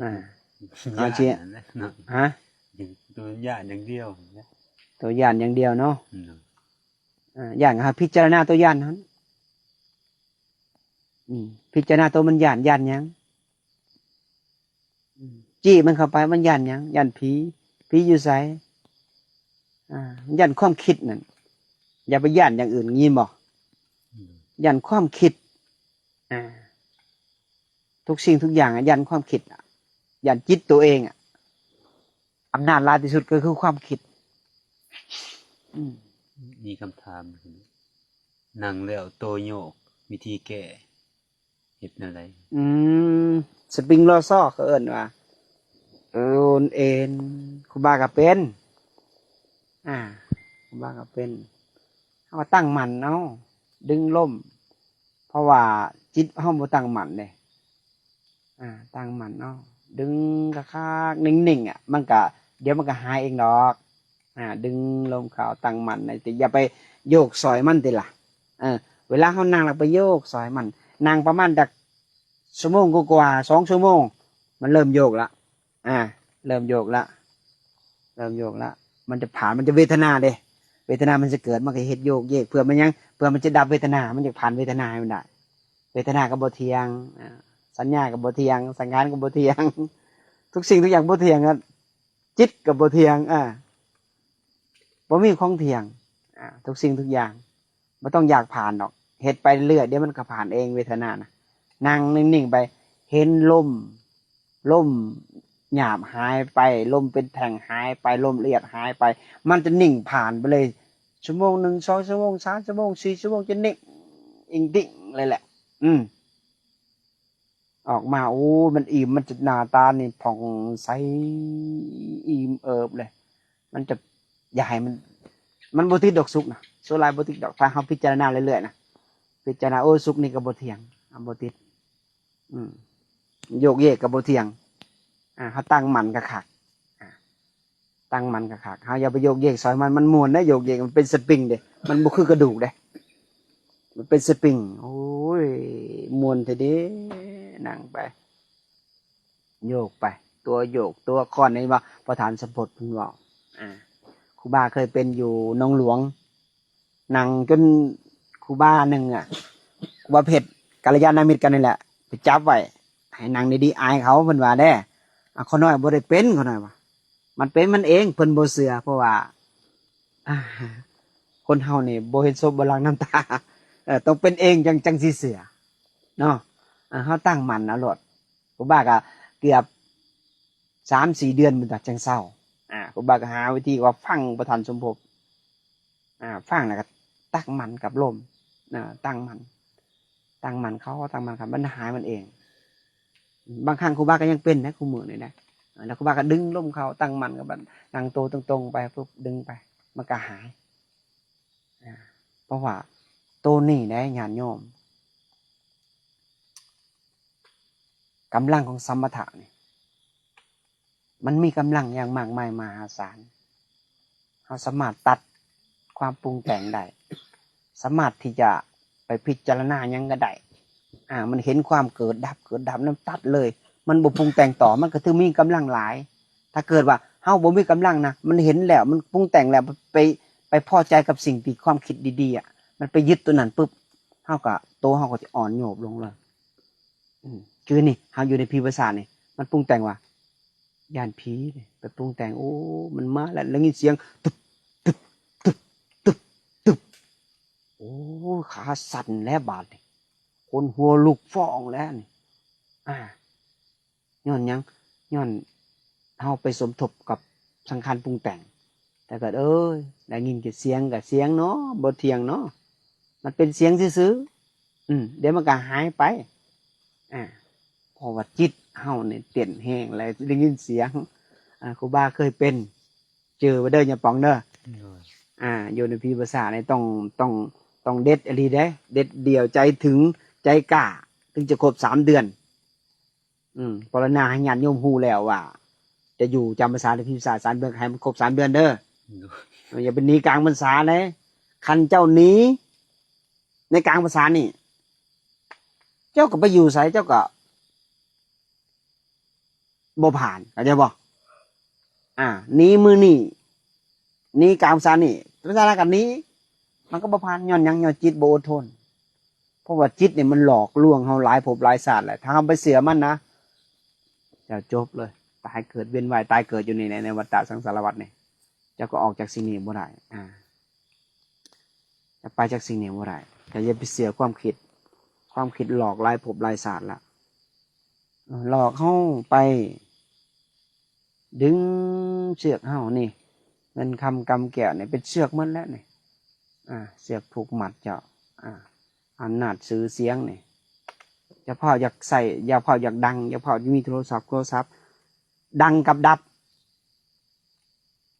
ອ່າ ເອົາຊິ ຢ້ານນັ້ນແຫຼະເນາະ ຮະ? ໂຕຢ້ານຢ່າງດຽວ ໂຕຢ້ານຢ່າງດຽວເນາະ ໂດຍ ອ່າ ຢ້ານກໍໃຫ້ພິຈາລະນາໂຕຢ້ານຫັ້ນ ອືມ ພິຈາລະນາໂຕມັນຢ້ານ ຢ້ານຫຍັງ? ອືມ ຈີ້ມັນເຂົ້າໄປ ມັນຢ້ານຫຍັງ? ຢ້ານຜີ ຜີຢູ່ໃສ? ອ່າ ຢ້ານຄວາມຄິດນັ້ນ ຢ່າໄປຢ້ານຢ່າງອື່ນ ຍິນບໍ່? ອືມ ຢ້ານຄວາມຄິດ ອ່າ ທຸກສິ່ງທຸກຢ່າງອະ ຢ້ານຄວາມຄິດອະ ຢ້ານຈິດໂຕເອງອະ ອຳນາດຫຼາຍທີ່ສຸດກໍຄືຄວາມຄິດ ອືມ ມີຄຳຖາມ ນັ່ງແລ້ວໂຕໂຍກ ວິທີແກ້ເຮັດແນວໃດ? ອືມ ສະປຣິງລໍຊໍ ເຂົາເອີ້ນວ່າໂອນເອັນ. ຄູບາກໍເປັນ ອ່າ ຄູບາກໍເປັນ. ເຮົາກໍຕັ້ງໝັ້ນເອົາ ດຶງລົມ ເພາະວ່າຈິດເຮົາບໍ່ຕັ້ງໝັ້ນເດ້. ອ່າ ຕັ້ງໝັ້ນເອົາ ດຶງຄັກໆ ນິ່ງໆ ອະ ມັນກະ ດຽວມັນກະຫາຍເອງດອກ. ອ່າ ດຶງລົມເຂົ້າ ຕັ້ງໝັ້ນ ແຕ່ຢ່າໄປໂຍກຊ່ອຍມັນຕິລະ. ເອີ ເວລາເຮົານັ່ງແລ້ວໄປໂຍກຊ່ອຍມັນ ນັ່ງປະມານຈັກຊົ່ວໂມງກວ່າໆ ສອງຊົ່ວໂມງ ມັນເລີ່ມໂຍກລະ. ອ່າ ເລີ່ມໂຍກລະ ເລີ່ມໂຍກລະ ມັນຈະຜ່ານ ມັນຈະເວທະນາເດ້. ເວທະນາມັນຈະເກີດ ມັນກໍເຮັດໂຍກເຢກ ເພື່ອມັນຫຍັງ? ເພື່ອມັນຈະດັບເວທະນາ ມັນຈະຜ່ານເວທະນາໃຫ້ມັນໄດ້. ເວທະນາກໍບໍ່ທ່ຽງ ອ່າ ສັນຍາກໍບໍ່ທ່ຽງ ສັງຂານກໍບໍ່ທ່ຽງ ທຸກສິ່ງທຸກຢ່າງບໍ່ທ່ຽງ ອະ ຈິດກໍບໍ່ທ່ຽງ ອ່າ ບໍ່ມີຂອງທ່ຽງ ອ່າ ທຸກສິ່ງທຸກຢ່າງ. ບໍ່ຕ້ອງຢາກຜ່ານດອກ ເຮັດໄປເລື້ອຍໆ ດຽວມັນກໍຜ່ານເອງ ເວທະນານະ. ນັ່ງນິ່ງໆ ໄປ ເຫັນລົມ ລົມຫຍາບຫາຍໄປ ລົມເປັນແທ່ງຫາຍໄປ ລົມລະອຽດຫາຍໄປ ມັນຈະນິ່ງຜ່ານໄປເລີຍ. ຊົ່ວໂມງໜຶ່ງ ສອງຊົ່ວໂມງ ສາມຊົ່ວໂມງ ສີ່ຊົ່ວໂມງ ຈະນິ່ງ ອິງຕິ່ງເລີຍແຫຼະ. ອືມ ອອກມາ ໂອ້ ມັນອີ່ມ ມັນຈະໜ້າຕານີ້ຜ່ອງໃສ ອີ່ມເອີບເລີຍ. ມັນຈະ ຢ່າໃຫ້ມັນ ມັນບໍ່ຕິດດອກສຸກນະ ສ່ວນຫຼາຍບໍ່ຕິດດອກ ຖ້າເຮົາພິຈາລະນາເລື້ອຍໆ ນະ ພິຈາລະນາ ໂອ້ ສຸກນີ້ກໍບໍ່ທ່ຽງ ອ່າ ບໍ່ຕິດ. ອືມ ໂຍກເຢກກໍບໍ່ທ່ຽງ. ອ່າ ເຮົາຕັ້ງໝັ້ນຄັກໆ ອ່າ ຕັ້ງໝັ້ນຄັກໆ ເຮົາຢ່າໄປໂຍກເຢກຊ່ອຍມັນ ມັນມ່ວນເດ້ ໂຍກເຢກ ມັນເປັນສະປຣິງເດ້ ມັນບໍ່ຄືກະດູກເດ້ ມັນເປັນສະປຣິງ. ໂອ້ຍ ມ່ວນແທ້ເດ້ ນັ່ງໄປ ໂຍກໄປ ຕົວໂຍກຕົວຄ້ອນ ເຫັນບໍ່ ປະທານສົມພົດເພິ່ນເວົ້າ. ອ່າ ຄູບາເຄີຍເປັນຢູ່ໜອງຫຼວງ ນັ່ງຈົນຄູບາໜຶ່ງອະ ຄູບາເພັດ ກັນລະຍານະມິດກັນນີ້ແຫຼະ ໄປຈັບໄວ້ ໃຫ້ນັ່ງດີໆ ອາຍເຂົາ ເພິ່ນວ່າເດ້. ອາ ຂ້ານ້ອຍບໍ່ໄດ້ເປັນ ຂ້ານ້ອຍວ່າ ມັນເປັນມັນເອງ ເພິ່ນບໍ່ເຊື່ອ ເພາະວ່າ ອ່າ ຄົນເຮົານີ້ບໍ່ເຫັນສົບບໍ່ຫຼັ່ງນ້ຳຕາ ເອີ ຕ້ອງເປັນເອງຈັ່ງ ຈັ່ງຊິເຊື່ອເນາະ. ເຮົາຕັ້ງໝັ້ນເອົາໂລດ. ຄູບາກໍເກືອບສາມສີ່ເດືອນພຸ້ນຕາະ ຈັ່ງເຊົາ. ອ່າ ຄູບາກໍຫາວິທີວ່າຟັງປະທານສົມພົດ ອ່າ ຟັງແລ້ວກໍຕັ້ງໝັ້ນກັບລົມ ອ່າ ຕັ້ງໝັ້ນ ຕັ້ງໝັ້ນເຂົ້າ ຕັ້ງໝັ້ນເຂົ້າ ມັນຫາຍມັນເອງ. ບາງຄັ້ງຄູບາກໍຍັງເປັນນະ ຄູ່ມື້ນີ້ນະ ແລ້ວຄູບາກໍດຶງລົມເຂົ້າ ຕັ້ງໝັ້ນກັບ ນັ່ງໂຕຕົງໆ ໄປປຶບ ດຶງໄປ ມັນກໍຫາຍ. ອ່າ ເພາະວ່າໂຕນີ້ໄດ໋ ຍາດໂຍມ ກຳລັງຂອງສະມະຖະນີ້ ມັນມີກຳລັງຢ່າງມາກມາຍມະຫາສານ. ເຮົາສາມາດຕັດຄວາມປຸງແຕ່ງໄດ້ ສາມາດທີ່ຈະໄປພິຈາລະນາຫຍັງກໍໄດ້. ອ່າ ມັນເຫັນຄວາມເກີດດັບ ເກີດດັບ ນັ້ນຕັດເລີຍ ມັນບໍ່ປຸງແຕ່ງຕໍ່ ມັນກໍຖືມີກຳລັງຫຼາຍ. ຖ້າເກີດວ່າເຮົາບໍ່ມີກຳລັງນະ ມັນເຫັນແລ້ວ ມັນປຸງແຕ່ງແລ້ວ ໄປ ໄປພໍໃຈກັບສິ່ງທີ່ຄວາມຄິດດີໆ ອະ ມັນໄປຍຶດຕົວນັ້ນປຶບ ເຮົາກໍ ໂຕເຮົາກໍຈະອ່ອນໂຍບລົງເລີຍ. ອືມ ຄືນີ້ເຮົາຢູ່ໃນຜີປາສາດນີ້ ມັນປຸງແຕ່ງວ່າ ຢ້ານຜີເດ້ ໄປປຸງແຕ່ງ ໂອ້ ມັນມາແລ້ວ ໄດ້ຍິນສຽງ ຕຶບ ຕຶບ ຕຶບ ຕຶບ ຕຶບ ໂອ້ ຂາສັ່ນແລ້ວບາດນີ້ ຂົນຫົວລຸກຟອງແລ້ວນີ້. ອ່າ ຍ້ອນຫຍັງ? ຍ້ອນເຮົາໄປສົມທົບກັບສັງຂານປຸງແຕ່ງ. ແຕ່ກໍ ເອີຍ ໄດ້ຍິນແຕ່ສຽງກໍສຽງເນາະ ບໍ່ທ່ຽງເນາະ ມັນເປັນສຽງຊື່ໆ ອືມ ດຽວມັນກໍຫາຍໄປ. ອ່າ ເພາະວ່າຈິດເຮົານີ້ເຕັ້ນແຮງ ແລ້ວໄດ້ຍິນສຽງ. ອ່າ ຄູບາເຄີຍເປັນ ຈື່ໄວ້ເດີ ຍາປອງເດີ. ໂດຍ ອ່າ ຢູ່ໃນຜີປາສາດນີ້ຕ້ອງ ຕ້ອງ ຕ້ອງເດັດອີ່ຫຼີເດ້ ເດັດດ່ຽວ ໃຈເຖິງ ໃຈກ້າ ເຖິງຈະຄົບສາມເດືອນ. ອືມ ປະລະນາໃຫ້ຍາດໂຍມຮູ້ແລ້ວວ່າ ຈະຢູ່ຈຳພະສາໃນຜີປາສາດສາມເດືອນ ໃຫ້ມັນຄົບສາມເດືອນເດີ. ໂດຍ ເອີ ຢ່າໄປໜີກາງພັນສາເດ້. ຄັນເຈົ້າໜີໃນກາງພັນສານີ້ ເຈົ້າກໍໄປຢູ່ໃສ ເຈົ້າກໍບໍ່ຜ່ານ ເຂົ້າໃຈບໍ່? ອ່າ ໜີມື້ນີ້ ໜີກາງພັນສານີ້ ພັນສາໜ້າກໍໜີ ມັນກໍບໍ່ຜ່ານ. ຍ້ອນຫຍັງ? ຍ້ອນຈິດບໍ່ອົດທົນ. ເພາະວ່າຈິດນີ້ມັນຫຼອກລວງເຮົາຫຼາຍພົບຫຼາຍຊາດແລ້ວ ຖ້າເຮົາໄປເຊື່ອມັນນະ ເຈົ້າຈົບເລີຍ ຕາຍເກີດ ວຽນວ່າຍຕາຍເກີດຢູ່ນີ້ແຫຼະ ໃນວັດຕະສັງສາລະວັດນີ້ ເຈົ້າກໍອອກຈາກສິ່ງນີ້ບໍ່ໄດ້. ອ່າ ຈະໄປຈາກສິ່ງນີ້ບໍ່ໄດ້. ກໍຢ່າໄປເຊື່ອຄວາມຄິດ ຄວາມຄິດຫຼອກຫຼາຍພົບຫຼາຍຊາດລະ ເອີ ຫຼອກເຮົາໄປດຶງເຊືອກເຮົານີ້ ເງິນຄຳກຳແກ້ວນີ້ເປັນເຊືອກໝົດແລ້ວນີ້. ອ່າ ເຊືອກຜູກມັດເຈົ້າ ອ່າ ອຳນາດຊື່ສຽງນີ້ ຢ່າພ້າວຢາກໃຊ້ ຢ່າພ້າວຢາກດັງ ຢ່າພ້າວມີໂທລະສັບ ໂທລະສັບ ດັງກັບດັບ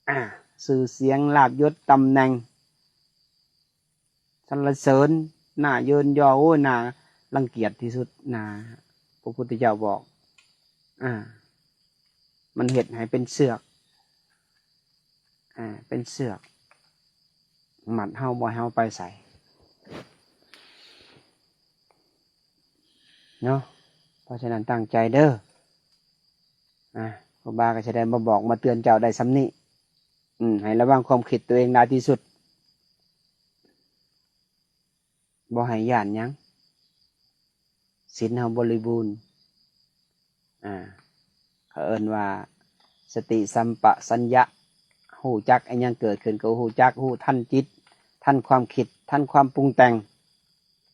ອ່າ ຊື່ສຽງ ລາບຍົດ ຕຳແໜ່ງ ສັນລະເສີນ ໜ້າເຍີນຍໍ ໂອ້ຍ ໜ້າລັງກຽດທີ່ສຸດ ໜ້າ ພະພຸດທະເຈົ້າບອກ ອ່າ ມັນເຮັດໃຫ້ເປັນເຊືອກ ອ່າ ເປັນເຊືອກ ມັດເຮົາບໍ່ໃຫ້ເຮົາໄປໃສເນາະ. ເພາະສະນັ້ນຕັ້ງໃຈເດີ ອ່າ ຄູບາກໍຊິໄດ້ມາບອກມາເຕືອນເຈົ້າໄດ້ສ່ຳນີ້ ອືມ ໃຫ້ລະວັງຄວາມຄິດຕົວເອງຫຼາຍທີ່ສຸດ ບໍ່ໃຫ້ຢ້ານຫຍັງ ສິນເຮົາບໍລິບູນ ອ່າ ເຂົາເອີ້ນວ່າສະຕິສຳປະຊັນຍະ ຮູ້ຈັກອີ່ຫຍັງເກີດຂຶ້ນກໍຮູ້ຈັກ ຮູ້ທັນຈິດ ທັນຄວາມຄິດ ທັນຄວາມປຸງແຕ່ງ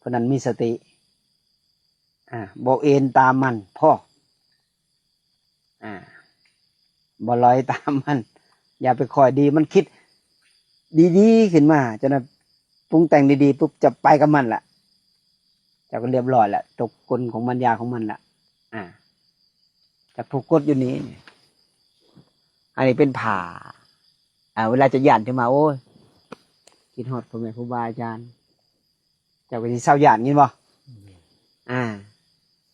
ຜູ້ນັ້ນມີສະຕິ ອ່າ ບໍ່ເອນຕາມມັນ ພໍ ອ່າ ບໍ່ລອຍຕາມມັນ ຢ່າໄປຄອຍດີ ມັນຄິດດີໆຂຶ້ນມາ ເຈົ້ານະ ປຸງແຕ່ງດີໆປຸບ ຈະໄປກັບມັນລະ ເຈົ້າກໍລຽບຮ້ອຍລະ ຕົກກົນຂອງມັນ ຢາຂອງມັນລະ ອ່າ ຈັກຖືກກົດຢູ່ນີ້ ອັນນີ້ເປັນຜ້າ ອ່າ ເວລາເຈົ້າຢ້ານຂຶ້ນມາ ໂອ້ຍ ຄິດຮອດພໍ່ແມ່ຄູບາອາຈານ ເຈົ້າກໍຊິເຊົາຢ້ານ ຍິນບໍ່? ອ່າ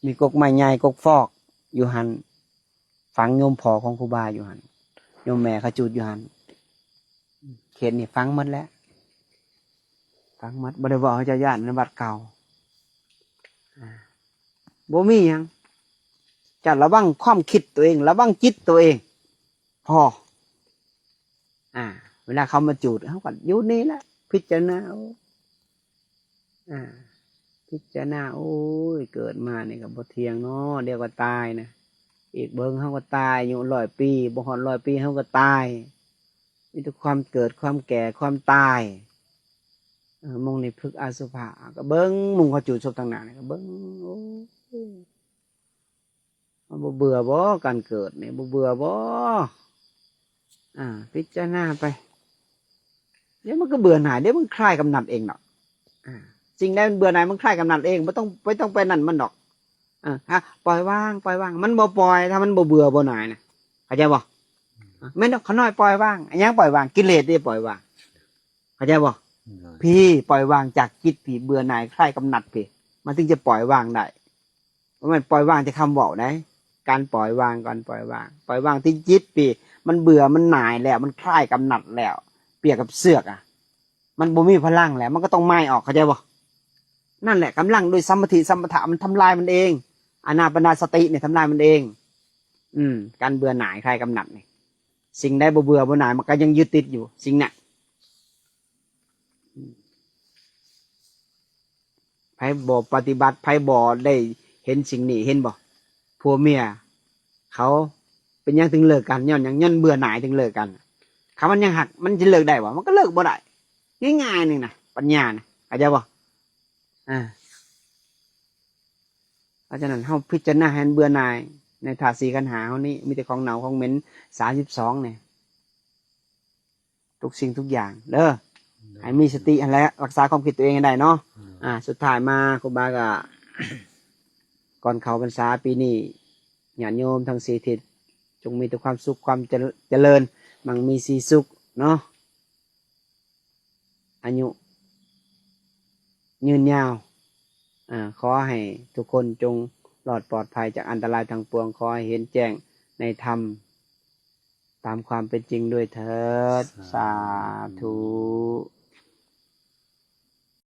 ມີກົກໄມ້ໃຫຍ່ ກົກຟອກຢູ່ຫັ້ນ ຝັງໂຍມພໍ່ຂອງຄູບາຢູ່ຫັ້ນ ໂຍມແມ່ເຂົາຈູດຢູ່ຫັ້ນ ເຂດນີ້ຝັງໝົດແລ້ວ ຝັງໝົດ ບໍ່ໄດ້ເວົ້າໃຫ້ເຈົ້າຢ້ານໃນວັດເກົ່າ ອ່າ ບໍ່ມີຫຍັງ ເຈົ້າລະວັງຄວາມຄິດຕົວເອງ ລະວັງຈິດຕົວເອງ ພໍ ອ່າ ເວລາເຂົາມາຈູດ ເຮົາກໍຢູ່ນີ້ແຫຼະ ພິຈາລະນາ ໂອ້ ອ່າ ພິຈາລະນາ ໂອ້ຍ ເກີດມານີ້ກໍບໍ່ທ່ຽງເນາະ ດຽວກໍຕາຍນະ ອີກເບິ່ງເຮົາກໍຕາຍ ອາຍຸຮ້ອຍປີ ບໍ່ຮອດຮ້ອຍປີເຮົາກໍຕາຍ ມີແຕ່ຄວາມເກີດ ຄວາມແກ່ ຄວາມຕາຍ ເອີ ໝ່ອງນີ້ພຶກອະສຸພະ ກໍເບິ່ງໝູ່ເຂົາຈູດສົບທາງໜ້ານີ້ ກໍເບິ່ງ ໂອ້ ມັນບໍ່ເບື່ອບໍ ການເກີດນີ້ບໍ່ເບື່ອບໍ? ອ່າ ພິຈາລະນາໄປ ດຽວມັນກໍເບື່ອໜ່າຍ ດຽວມັນຄລາຍກຳໜັດເອງດອກ ອ່າ ສິ່ງໃດມັນເບື່ອໜ່າຍ ມັນຄລາຍກຳໜັດເອງ ບໍ່ຕ້ອງ ບໍ່ຕ້ອງໄປນັ້ນມັນດອກ ອ່າ ອ່ະ ປ່ອຍວາງ ປ່ອຍວາງ ມັນບໍ່ປ່ອຍ ຖ້າມັນບໍ່ເບື່ອບໍ່ໜ່າຍນະ ເຂົ້າໃຈບໍ່? ອ່າ ແມ່ນດອກ ຂ້ານ້ອຍປ່ອຍວາງ ອີຫຍັງປ່ອຍວາງ? ກິເລດເດ້ປ່ອຍວາງ ເຂົ້າໃຈບໍ່? ໂດຍ ພີ້ ປ່ອຍວາງຈາກຈິດພີ້ ເບື່ອໜ່າຍ ຄລາຍກຳໜັດພີ້ ມັນເຖິງຈະປ່ອຍວາງໄດ້ ບໍ່ແມ່ນປ່ອຍວາງແຕ່ຄຳເວົ້າໃດ ການປ່ອຍວາງ ການປ່ອຍວາງ ປ່ອຍວາງທີ່ຈິດພີ້ ມັນເບື່ອ ມັນໜ່າຍແລ້ວ ມັນຄລາຍກຳໜັດແລ້ວ ປຽບກັບເຊືອກອະ ມັນບໍ່ມີພະລັງແລ້ວ ມັນກໍຕ້ອງໝາຍອອກ ເຂົ້າໃຈບໍ່? ນັ້ນແຫຼະ ກຳລັງໂດຍສະມາທິ ສະມະຖະ ມັນທຳລາຍມັນເອງ ອານາປານະສະຕິນີ້ທຳລາຍມັນເອງ ອືມ ການເບື່ອໜ່າຍ ຄລາຍກຳໜັດນີ້ ສິ່ງໃດບໍ່ເບື່ອບໍ່ໜ່າຍ ມັນກໍຍັງຍຶດຕິດຢູ່ ສິ່ງນັ້ນ ໃຜບໍ່ປະຕິບັດ ໃຜບໍ່ໄດ້ເຫັນສິ່ງນີ້ ເຫັນບໍ່? ຜົວເມຍເຂົາເປັນຫຍັງເຖິງເລີກກັນ? ຍ້ອນຫຍັງ? ຍ້ອນເບື່ອໜ່າຍເຖິງເລີກກັນ. ຄັນມັນຍັງຮັກ ມັນຊິເລີກໄດ້ບໍ່? ມັນກໍເລີກບໍ່ໄດ້. ງ່າຍໆ ໜຶ່ງນະ ປັນຍານະ ເຂົ້າໃຈບໍ່? ອ່າ ເພາະສະນັ້ນ ເຮົາພິຈາລະນາໃຫ້ມັນເບື່ອໜ່າຍ ໃນທາດສີ່ຂັນຫ້າເຮົານີ້ ມີແຕ່ຂອງເນົ່າຂອງເໝັນ ສາມສິບສອງ ນີ້ ທຸກສິ່ງທຸກຢ່າງເດີ ໃຫ້ມີສະຕິຫັ້ນແຫຼະ ລັກສາຄວາມຄິດຕົວເອງໃຫ້ໄດ້ເນາະ. ອ່າ ສຸດທ້າຍມາ ຄູບາກໍ ກ່ອນເຂົ້າພັນສາປີນີ້ ຍາດໂຍມທັງສີ່ທິດ ຈົ່ງມີແຕ່ຄວາມສຸກ ຄວາມຈະ ຈະເລີນ ໝັ່ງມີສີສຸກເນາະ ອາຍຸຍືນຍາວ. ອ່າ ຂໍໃຫ້ທຸກຄົນຈົ່ງລອດປອດໄພຈາກອັນຕະລາຍທັງປວງ. ຂໍໃຫ້ເຫັນແຈ້ງໃນທຳ ຕາມຄວາມເປັນຈິງດ້ວຍເທີດ. ສາ ສາທຸ.